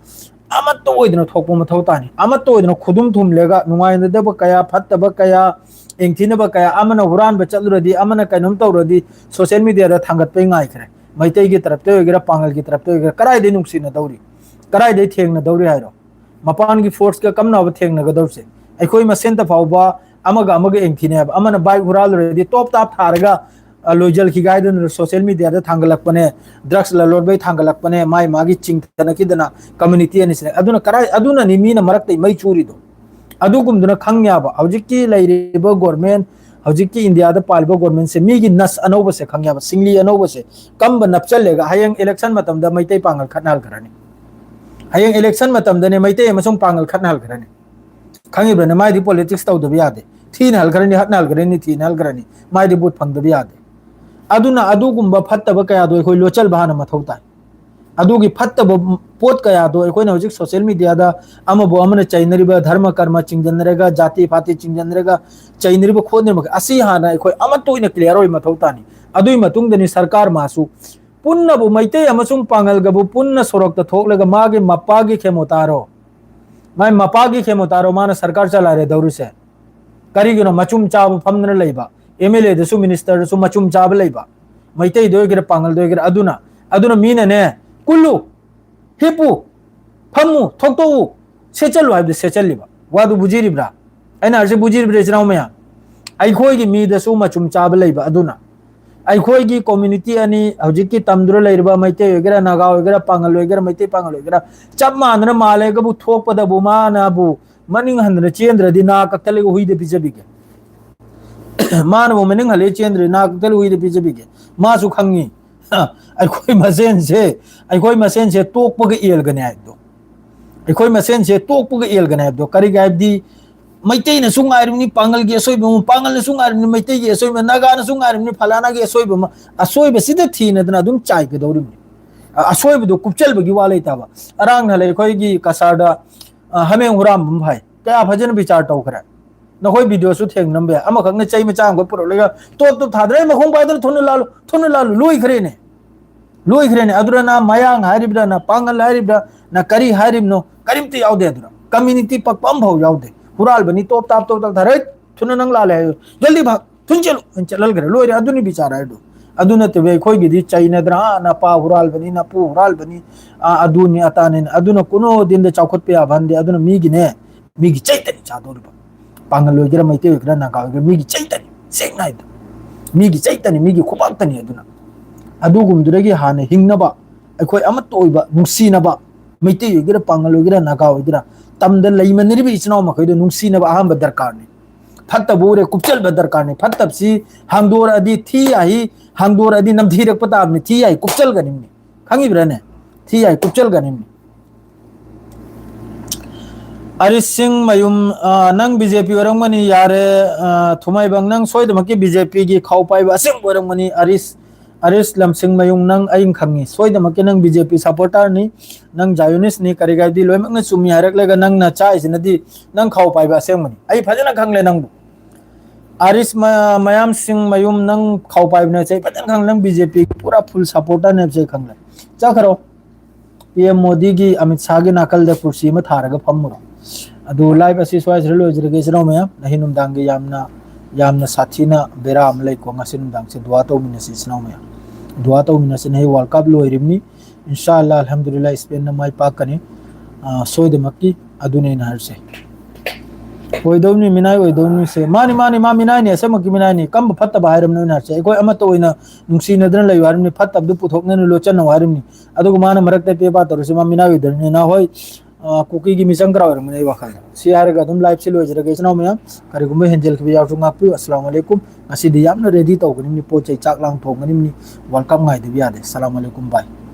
ꯑꯃꯠꯇ ꯑꯣꯏꯗꯅ ꯊꯣꯛꯄ ꯃꯊꯧ ꯇꯥꯅꯤ꯫ ꯑꯃꯠꯇ ꯑꯣꯏꯗꯅ ꯈꯨꯗꯨꯝ ꯊꯨꯝꯂꯦꯒ ꯅꯨꯡꯉꯥꯏꯅꯗꯕ ꯀꯌꯥ, ꯐꯠꯇꯕ ꯀꯌꯥ, ꯌꯦꯡꯊꯤꯅꯕ ꯀꯌꯥ, ꯑꯃꯅ ꯍꯨꯔꯥꯟꯕ ꯆꯠꯂꯨꯔꯗꯤ, ꯑꯃꯅ ꯀꯩꯅꯣꯝ ꯇꯧꯔꯗꯤ ꯁꯣꯁꯤꯌꯦꯜ ꯃꯤꯗꯤꯌꯥꯗ ꯊꯥꯡꯒꯠꯄꯩ ꯉꯥꯏꯈ꯭ꯔꯦ꯫ ꯃꯩꯇꯩꯒꯤ ꯇꯔꯞꯇ ꯑꯣꯏꯒꯦꯔꯥ, ꯄꯥꯉꯜꯒꯤ ꯇꯔꯞꯇ ꯑꯣꯏꯒꯦꯔꯥ, ꯀꯗꯥꯏꯗꯩ ꯅꯨꯡꯁꯤꯅꯗꯧꯔꯤ? ꯀꯗꯥꯏꯗꯩ ꯊꯦꯡꯅꯗꯧꯔꯤ ꯍꯥꯏꯔꯣ? ꯃꯄꯥꯟꯒꯤ ꯐꯣꯔꯁꯀ ꯀꯝꯅꯕ ꯊꯦꯡꯅꯒꯗꯧꯔꯤꯁꯦ? ꯑꯩꯈꯣꯏ ꯃꯁꯦꯟꯇ ꯐꯥꯎꯕ ꯑꯃꯒ ꯑꯃꯒ ꯌꯦꯡꯊꯤꯅꯩ ꯍꯥꯏꯕ꯫ ꯑꯃꯅ ꯕꯥꯏꯛ ꯍꯨꯔꯥꯜꯂꯨꯔꯗꯤ ꯇꯣꯞ ꯇꯥꯞ ꯊꯥꯔꯒ, ꯑ, ꯂꯣꯏꯖꯜꯈꯤꯒꯥꯏꯗꯅ ꯁꯣꯁꯤꯌꯦꯜ ꯃꯤꯗꯤꯌꯥꯗ ꯊꯥꯡꯒꯠꯂꯛꯄꯅꯦ, ꯗ꯭ꯔꯒꯁ ꯂꯂꯣꯟꯕꯩ ꯊꯥꯡꯒꯠꯂꯛꯄꯅꯦ, ꯃꯥꯏ ꯃꯥꯒꯤ ꯆꯤꯡꯊꯅꯈꯤꯗꯅ ꯀꯝꯃ꯭ꯌꯨꯅꯤꯇꯤ ꯑꯅꯤꯁꯤꯅ꯫ ꯑꯗꯨꯅ ꯀꯔꯥꯏ, ꯑꯗꯨꯅꯅꯤ ꯃꯤꯅ ꯃꯔꯛꯇ ꯃꯩ ꯆꯨꯔꯤꯗꯣ꯫ ꯑꯗꯨꯒꯨꯝꯗꯨꯅ ꯈꯪ ꯌꯥꯕ, ꯍꯧꯖꯤꯛꯀꯤ ꯂꯩꯔꯤꯕ ꯒꯣꯔꯃꯦꯟ, ꯍꯧꯖꯤꯛꯀꯤ ꯏꯟꯗꯤꯌꯥꯗ ꯄꯥꯜꯂꯤꯕ ꯒꯣꯔꯃꯦꯟꯁꯦ ꯃꯤꯒꯤ ꯅꯁ ꯑꯅꯧꯕꯁꯦ ꯈꯪ ꯌꯥꯕ, ꯁꯤꯡꯂꯤ ꯑꯅꯧꯕꯁꯦ ꯀꯝꯕ ꯅꯞꯆꯜꯂꯦꯒ ꯍꯌꯦꯡ ꯏꯂꯦꯛꯁꯟ ꯃꯇꯝꯗ ꯃꯩꯇꯩ ꯄꯥꯡꯒꯜ ꯈꯠꯅꯍꯜꯈ꯭ꯔꯅꯤ꯫ ꯍꯌꯦꯡ ꯏꯂꯦꯛꯁꯟ ꯃꯇꯝꯗꯅꯦ ꯃꯩꯇꯩ ꯑꯃꯁꯨꯡ ꯄꯥꯡꯒꯜ ꯈꯠꯅꯍꯜꯈ꯭ꯔꯅꯤ꯫ ꯈꯪꯉꯤꯕ꯭ꯔꯅꯦ? ꯃꯥꯏꯗꯤ ꯄꯣꯂꯤꯇꯤꯛꯁ ꯇꯧꯗꯕ ꯌꯥꯗꯦ꯫ ꯊꯤꯅ ꯍꯜꯈ꯭ꯔꯅꯤ, ꯍꯠꯅ ꯍꯜꯈ꯭ꯔꯅꯤ, ꯊꯤꯅ ꯍꯜꯈ꯭ꯔꯅꯤ꯫ ꯃꯥꯏꯗꯤ ꯚꯣꯠ ꯐꯪꯗꯕ ꯌꯥꯗꯦ꯫ ꯑꯗꯨꯅ ꯑꯗꯨꯒꯨꯝꯕ ꯐꯠꯇꯕ ꯀꯌꯥꯗꯣ ꯑꯩꯈꯣꯏ ꯂꯣꯠꯆꯜꯕ ꯍꯥꯟꯅ ꯃꯊꯧ ꯇꯥꯏ꯫ ꯑꯗꯨꯒꯤ ꯐꯠꯇꯕ ꯄꯣꯠ ꯀꯌꯥꯗꯣ ꯑꯩꯈꯣꯏꯅ ꯍꯧꯖꯤꯛ ꯁꯣꯁꯤꯌꯦꯜ ꯃꯤꯗꯤꯌꯥꯗ ꯑꯃꯕꯨ ꯑꯃꯅ ꯆꯩꯅꯔꯤꯕ, ꯙꯔꯃ ꯀꯔꯃ ꯆꯤꯡꯗꯅꯔꯒ, ꯖꯥꯇꯤ ꯐꯥꯇꯤ ꯆꯤꯡꯗꯅꯔꯒ ꯆꯩꯅꯔꯤꯕ ꯈꯣꯠꯅꯔꯤꯕ ꯃꯈꯩ ꯑꯁꯤ ꯍꯥꯟꯅ ꯑꯩꯈꯣꯏ ꯑꯃꯠꯇ ꯑꯣꯏꯅ ꯀ꯭ꯂꯤꯌꯥꯔ ꯑꯣꯏꯕ ꯃꯊꯧ ꯇꯥꯅꯤ꯫ ꯑꯗꯨꯒꯤ ꯃꯇꯨꯡꯗꯅꯤ ꯁꯔꯀꯥꯔ ꯃꯥꯁꯨ ꯄꯨꯟꯅꯕꯨ, ꯃꯩꯇꯩ ꯑꯃꯁꯨꯡ ꯄꯥꯡꯒꯜꯒꯕꯨ ꯄꯨꯟꯅ ꯁꯣꯔꯣꯛꯇ ꯊꯣꯛꯂꯒ ꯃꯥꯒꯤ ꯃꯄꯥꯒꯤ ꯈꯦꯃꯣꯇꯥꯔꯣ, ꯃꯥꯏ ꯃꯄꯥꯒꯤ ꯈꯦꯃꯣꯇꯥꯔꯣ ꯃꯥꯅ ꯁꯔꯀꯥꯔ ꯆꯂꯥꯏꯔꯗꯧꯔꯤꯁꯦ? ꯀꯔꯤꯒꯤꯅꯣ ꯃꯆꯨꯝ ꯆꯥꯕ ꯐꯝꯗꯅ ꯂꯩꯕ? ꯑꯦꯝ ꯑꯦꯜ ꯑꯦꯗꯁꯨ, ꯃꯤꯅꯤꯁꯇꯔꯗꯁꯨ ꯃꯆꯨꯝ ꯆꯥꯕ ꯂꯩꯕ, ꯃꯩꯇꯩꯗ ꯑꯣꯏꯒꯦꯔꯥ, ꯄꯥꯡꯒꯜꯗ ꯑꯣꯏꯒꯦꯔꯥ꯫ ꯑꯗꯨꯅ, ꯑꯗꯨꯅ ꯃꯤꯅꯅꯦ, ꯀꯨꯜꯂꯨ, ꯍꯤꯞꯄꯨ, ꯐꯝꯃꯨ, ꯊꯣꯛꯇꯣꯛꯎ, ꯁꯦꯠꯆꯜꯂꯨ ꯍꯥꯏꯕꯗ ꯁꯦꯠꯆꯜꯂꯤꯕ꯫ ꯋꯥꯗꯨ ꯕꯨꯖꯤꯔꯤꯕ꯭ꯔꯥ? ꯑꯩꯅ ꯍꯥꯏꯔꯤꯁꯦ ꯕꯨꯖꯤꯔꯤꯕ꯭ꯔꯥ, ꯏꯆꯤꯟ ꯏꯅꯥꯎ ꯃꯌꯥꯝ? ꯑꯩꯈꯣꯏꯒꯤ ꯃꯤꯗꯁꯨ ꯃꯆꯨꯝ ꯆꯥꯕ ꯂꯩꯕ꯫ ꯑꯗꯨꯅ ꯑꯩꯈꯣꯏꯒꯤ community ꯑꯅꯤ, ꯍꯧꯖꯤꯛꯀꯤ ꯇꯝꯗꯨꯅ ꯂꯩꯔꯤꯕ ꯃꯩꯇꯩ ꯑꯣꯏꯒꯦꯔꯥ, ꯅꯥꯒꯥ ꯑꯣꯏꯒꯦꯔꯥ, ꯄꯥꯉꯜ ꯑꯣꯏꯒꯦꯔꯥ, ꯃꯩꯇꯩ ꯄꯥꯉꯜ ꯑꯣꯏꯒꯦꯔꯥ, ꯆꯞ ꯃꯥꯟꯅꯅ ꯃꯥꯜꯂꯦꯒꯕꯨ ꯊꯣꯛꯄꯗꯕꯨ ꯃꯥꯅꯕꯨ ꯃꯅꯤꯡ ꯍꯟꯗꯅ ꯆꯦꯟꯗ꯭ꯔꯗꯤ ꯅꯥ ꯀꯛꯊꯠꯂꯒ ꯍꯨꯏꯗ ꯄꯤꯖꯕꯤꯒꯦ꯫ ꯃꯥꯅꯕꯨ ꯃꯅꯤꯡ ꯍꯜꯂꯦ ꯆꯦꯟꯗ꯭ꯔꯗꯤ ꯅꯥ ꯀꯛꯊꯠꯂꯒ ꯍꯨꯏꯗ ꯄꯤꯖꯕꯤꯒꯦ꯫ ꯃꯥꯁꯨ ꯈꯪꯉꯤ꯫ ꯑꯩꯈꯣꯏ ꯃꯁꯦꯟꯁꯦ, ꯑꯩꯈꯣꯏ ꯃꯁꯦꯟꯁꯦ ꯇꯣꯛꯄꯒ ꯑꯦꯜꯒꯅꯤ ꯍꯥꯏꯕꯗꯣ꯫ ꯑꯩꯈꯣꯏ ꯃꯁꯦꯟꯁꯦ ꯇꯣꯛꯄꯒ ꯑꯦꯜꯒꯅꯤ ꯍꯥꯏꯕꯗꯣ꯫ ꯀꯔꯤꯒꯤ ꯍꯥꯏꯕꯗꯤ ꯃꯩꯇꯩꯅꯁꯨ ꯉꯥꯏꯔꯤꯕꯅꯤ ꯄꯥꯉꯜꯒꯤ ꯑꯁꯣꯏꯕ ꯑꯃ, ꯄꯥꯉꯜꯅꯁꯨ ꯉꯥꯏꯔꯤꯕꯅꯤ ꯃꯩꯇꯩꯒꯤ ꯑꯁꯣꯏꯕ, ꯅꯥꯒꯥꯅꯁꯨ ꯉꯥꯏꯔꯤꯕꯅꯤ ꯐꯂꯥꯅꯥꯒꯤ ꯑꯁꯣꯏꯕ ꯑꯃ꯫ ꯑꯁꯣꯏꯕꯁꯤꯗ ꯊꯤꯅꯗꯅ ꯑꯗꯨꯝ ꯆꯥꯏꯒꯗꯧꯔꯤꯕꯅꯤ꯫ ꯑ-, ꯑꯁꯣꯏꯕꯗꯣ ꯀꯨꯞꯆꯜꯕꯒꯤ ꯋꯥ ꯂꯩꯇꯕ꯫ ꯑꯔꯥꯡ ꯅꯍꯥꯟ ꯑꯩꯈꯣꯏꯒꯤ ꯀꯁꯥꯔꯗ, ꯑ, ꯍꯥꯃꯦꯡ ꯍꯨꯔꯥꯟꯕ ꯑꯃ ꯐꯥꯏ꯫ ꯀꯌꯥ ꯐꯖꯅ ꯕꯤꯆꯥꯔ ꯇꯧꯈ꯭ꯔꯦ꯫ ꯅꯈꯣꯏ videoꯁꯨ ꯊꯦꯡꯅꯔꯝꯕ ꯌꯥꯏ꯫ ꯑꯃꯈꯛꯅ ꯆꯩ ꯃꯆꯥ ꯑꯃꯈꯛ ꯄꯨꯔꯛꯂꯒ ꯇꯣꯞ ꯇꯣꯞ ꯊꯥꯗꯅ, "ꯑꯩ ꯃꯈꯣꯡ ꯄꯥꯏꯗꯅ ꯊꯨꯅ ꯂꯥꯜꯂꯨ, ꯊꯨꯅ ꯂꯥꯜꯂꯨ", ꯂꯣꯏꯈ꯭ꯔꯦꯅꯦ꯫ ꯂꯣꯏꯈ꯭ꯔꯦꯅꯦ꯫ ꯑꯗꯨꯅ ꯅ ꯃꯌꯥꯡ ꯍꯥꯏꯔꯤꯕ꯭ꯔꯥ, ꯅ ꯄꯥꯡꯒꯜ ꯍꯥꯏꯔꯤꯕ꯭ꯔꯥ, ꯅ ꯀꯔꯤ ꯍꯥꯏꯔꯤꯕꯅꯣ, ꯀꯔꯤꯝꯇ ꯌꯥꯎꯗꯦ꯫ ꯑꯗꯨꯅ community ꯄꯛꯄ ꯑꯃꯐꯥꯎ ꯌꯥꯎꯗꯦ꯫ ꯍꯨꯔꯥꯜꯕꯅꯤ, ꯇꯣꯞ ꯇꯥꯞ ꯇꯣꯞ ꯇꯥꯞ ꯊꯥꯔꯛ, "ꯊꯨꯅ ꯅꯪ ꯂꯥꯜꯂꯦ" ꯍꯥꯏꯌꯨ, "ꯖꯜꯗꯤ ꯚꯥꯒ, ꯊꯨꯅ ꯆꯠꯂꯨ" ꯍꯥꯏꯅ ꯆꯠꯍꯟꯈ꯭ꯔꯦ꯫ ꯂꯣꯏꯔꯦ꯫ ꯑꯗꯨꯅꯤ ꯕꯤꯆꯥꯔ ꯍꯥꯏꯗꯣ꯫ ꯑꯗꯨ ꯅꯠꯇꯕ ꯑꯩꯈꯣꯏꯒꯤꯗꯤ ꯆꯩꯅꯗ꯭ꯔꯥ, "ꯑꯥ, ꯅꯄꯥ ꯍꯨꯔꯥꯜꯕꯅꯤ, ꯅꯄꯨ ꯍꯨꯔꯥꯜꯕꯅꯤ, ꯑꯥ, ꯑꯗꯨꯅꯤ ꯑꯇꯥꯅꯤꯅ"꯫ ꯑꯗꯨꯅ ꯀꯨꯅꯣ ꯗꯤꯟꯗ ꯆꯥꯎꯈꯠꯄ ꯌꯥꯕ ꯍꯟꯗꯦ꯫ ꯑꯗꯨꯅ ꯃꯤꯒꯤꯅꯦ, ꯃꯤꯒꯤ ꯆꯩꯇꯅꯤ ꯆꯥꯗꯧꯔꯤꯕ꯫ ꯄꯥꯡꯒꯜ ꯑꯣꯏꯒꯦꯔꯥ, ꯃꯩꯇꯩ ꯑꯣꯏꯒꯦꯔꯥ, ꯅꯥꯒꯥ ꯑꯣꯏꯒꯦꯔꯥ, ꯃꯤꯒꯤ ꯆꯩꯇꯅꯤ꯫ ꯁꯦꯡꯅ ꯍꯥꯏꯕꯗ ꯃꯤꯒꯤ ꯆꯩꯇꯅꯤ, ꯃꯤꯒꯤ ꯈꯨꯕꯥꯛꯇꯅꯤ꯫ ꯑꯗꯨꯅ ꯑꯗꯨꯒꯨꯝꯕꯗꯨꯗꯒꯤ ꯍꯥꯟꯅ ꯍꯤꯡꯅꯕ, ꯑꯩꯈꯣꯏ ꯑꯃꯠꯇ ꯑꯣꯏꯕ, ꯅꯨꯡꯁꯤꯅꯕ, ꯃꯩꯇꯩ ꯑꯣꯏꯒꯦꯔꯥ, ꯄꯥꯡꯒꯜ ꯑꯣꯏꯒꯦꯔꯥ, ꯅꯥꯒꯥ ꯑꯣꯏꯒꯦꯔꯥ, ꯇꯝꯗ ꯂꯩꯃꯤꯟꯅꯔꯤꯕ ꯏꯆꯤꯟ ꯏꯅꯥꯎ ꯃꯈꯩꯗꯣ ꯅꯨꯡꯁꯤꯅꯕ ꯑꯍꯥꯟꯕ ꯗꯔꯀꯥꯔꯅꯤ꯫ ꯐꯠꯇꯕ ꯎꯔꯦ, ꯀꯨꯞꯆꯜꯕ ꯗꯔꯀꯥꯔꯅꯤ꯫ ꯐꯠꯇꯕꯁꯤ ꯍꯥꯡꯗꯣꯔꯛꯑꯗꯤ ꯊꯤ ꯍꯥꯏ, ꯍꯥꯡꯗꯣꯔꯛꯑꯗꯤ ꯅꯝꯊꯤꯔꯛꯄ ꯇꯥꯕꯅꯤ꯫ ꯊꯤ ꯍꯥꯏ ꯀꯨꯞꯆꯜꯒꯅꯤꯕꯅꯤ꯫ ꯈꯪꯉꯤꯕ꯭ꯔꯥꯅꯦ? ꯊꯤ ꯍꯥꯏ ꯀꯨꯞꯆꯜꯒꯅꯤꯕꯅꯤ꯫ ꯑꯔꯤꯁ ꯁꯤꯡ ꯃꯌꯨꯝ, ꯑ, ꯅꯪ BJP ꯑꯣꯏꯔꯝꯒꯅꯤ, ꯌꯥꯔꯦ, ꯑ, ꯊꯨꯃꯥꯏꯕꯪ, ꯅꯪ ꯁꯣꯏꯗꯃꯛꯀꯤ BJPꯒꯤ ꯈꯥꯎ ꯄꯥꯏꯕ ꯑꯁꯦꯡꯕ ꯑꯣꯏꯔꯝꯒꯅꯤ꯫ ꯑꯔꯤꯁ, ꯑꯔꯤꯁ ꯂꯝꯁꯤꯡ ꯃꯌꯨꯝ, ꯅꯪ ꯑꯩꯅ ꯈꯪꯉꯤ, ꯁꯣꯏꯗꯃꯛꯀꯤ ꯅꯪ BJP supporterꯅꯤ, ꯅꯪ Zionistꯅꯤ, ꯀꯔꯤ ꯀꯔꯤꯗꯤ ꯂꯣꯏꯅꯃꯛꯅ ꯆꯨꯝꯃꯤ ꯍꯥꯏꯔꯛꯂꯒ ꯅꯪꯅ ꯆꯥꯛꯏꯁꯤꯅꯗꯤ ꯅꯪ ꯈꯥꯎ ꯄꯥꯏꯕ ꯑꯁꯦꯡꯕꯅꯤ꯫ ꯑꯩ ꯐꯖꯅ ꯈꯪꯂꯦ ꯅꯪꯕꯨ꯫ ꯑꯔꯤꯁ ꯃ-, ꯃꯌꯥꯝꯁꯤꯡ ꯃꯌꯨꯝ, ꯅꯪ ꯈꯥꯎ ꯄꯥꯏꯕ ꯅꯠꯇꯦ, ꯑꯩ ꯐꯖꯅ ꯈꯪꯂꯦ꯫ ꯅꯪ BJPꯒꯤ ꯄꯨꯔꯥ full supporterꯅꯦ ꯍꯥꯏꯕꯁꯦ ꯑꯩ ꯈꯪꯂꯦ꯫ ꯆꯠꯈ꯭ꯔꯣ꯫ PM ꯃꯣꯗꯤꯒꯤ, ꯑꯃꯤꯠ ꯁꯥꯍꯒꯤ ꯅꯥꯀꯜꯗ ꯀꯨꯔꯁꯤ ꯑꯃ ꯊꯥꯔꯒ ꯐꯝꯃꯨꯔꯣ꯫ ꯑꯗꯨ live ꯑꯁꯤ ꯁ꯭ꯋꯥꯏꯁꯤꯗ ꯂꯣꯏꯖꯔꯒꯦ, ꯏꯆꯤꯟ ꯏꯅꯥꯎ ꯃꯌꯥꯝ꯫ ꯉꯁꯤ ꯅꯨꯡꯗꯥꯡꯒꯤ ꯌꯥꯝꯅ, ꯌꯥꯝꯅ ꯁꯥꯊꯤꯅ ꯕꯦꯔꯥ ꯑꯃ ꯂꯩꯀꯣ꯫ ꯉꯁꯤ ꯅꯨꯡꯗꯥꯡꯁꯦ ꯗꯨꯋꯥ ꯇꯧꯃꯤꯟꯅꯁꯤ, ꯏꯆꯤꯟ ꯏꯅꯥꯎ ꯃꯌꯥꯝ꯫ ꯗꯨꯋꯥ ꯇꯧꯃꯤꯟꯅꯁꯤ꯫ ꯉꯁꯤ World Cup ꯂꯣꯏꯔꯤꯕꯅꯤ꯫ ꯏꯟꯁꯥ ꯑꯜꯂꯥ, ꯑꯜꯍꯝꯗꯨꯂꯤꯜꯂꯥ, ꯏꯁꯄꯦꯟꯅ ꯃꯥꯏ ꯄꯥꯛꯀꯅꯤ꯫ ꯑ, ꯁꯣꯏꯗꯃꯛꯀꯤ꯫ ꯑꯗꯨꯅꯤ ꯑꯩꯅ ꯍꯥꯏꯔꯤꯁꯦ꯫ ꯑꯣꯏꯗꯧꯅꯤ, ꯃꯤꯅꯥꯏ ꯑꯣꯏꯗꯧꯅꯤꯁꯦ꯫ ꯃꯥꯅꯤ, ꯃꯥꯅꯤ, ꯃꯥ ꯃꯤꯅꯥꯏꯅꯤ, ꯑꯁꯦꯡꯕꯒꯤ ꯃꯤꯅꯥꯏꯅꯤ꯫ ꯀꯝꯕ ꯐꯠꯇꯕ ꯍꯥꯏꯔꯝꯅꯣ ꯑꯩꯅ ꯍꯥꯏꯔꯤꯁꯦ? ꯑꯩꯈꯣꯏ ꯑꯃꯠꯇ ꯑꯣꯏꯅ ꯅꯨꯡꯁꯤꯅꯗꯅ ꯂꯩꯌꯨ ꯍꯥꯏꯔꯝꯅꯤ, ꯐꯠꯇꯕꯗꯨ ꯄꯨꯊꯣꯛꯅꯅꯨ, ꯂꯣꯠꯆꯅꯧ ꯍꯥꯏꯔꯝꯅꯤ꯫ ꯑꯗꯨꯒ ꯃꯥꯅ ꯃꯔꯛꯇ ꯄꯦ ꯄꯥ ꯇꯧꯔꯤꯁꯦ, ꯃꯥ ꯃꯤꯅꯥꯏ ꯑꯣꯏꯗꯧꯅꯤ꯫ ꯅꯍꯥꯟꯋꯥꯏ, ꯑ, ꯀꯨꯀꯤꯒꯤ ꯃꯤꯆꯪ ꯈꯔ ꯑꯣꯏꯔꯝꯒꯅꯤ ꯑꯩ ꯋꯥꯈꯜꯗ꯫ ꯁꯤ ꯍꯥꯏꯔꯒ ꯑꯗꯨꯝ live ꯁꯤ ꯂꯣꯏꯖꯔꯒꯦ, ꯏꯆꯤꯟ ꯏꯅꯥꯎ ꯃꯌꯥꯝ꯫ ꯀꯔꯤꯒꯨꯝꯕ ꯍꯦꯟꯖꯜꯈꯤꯕ ꯌꯥꯎꯔꯁꯨ ꯉꯥꯛꯄꯤꯌꯨ꯫ ꯑꯁꯂꯥꯃꯨ ꯑꯂꯩꯀꯨꯝ꯫ ꯉꯁꯤꯗꯤ ꯌꯥꯝꯅ ready ꯇꯧꯒꯅꯤꯕꯅꯤ, ꯄꯣꯠ ꯆꯩ, ꯆꯥꯛ ꯂꯥꯡ ꯊꯣꯡꯒꯅꯤꯕꯅꯤ꯫ World Cup ꯉꯥꯏꯗꯕ ꯌꯥꯗꯦ꯫ ꯑꯁꯂꯥꯃꯨ ꯑꯂꯩꯀꯨꯝ, bye꯫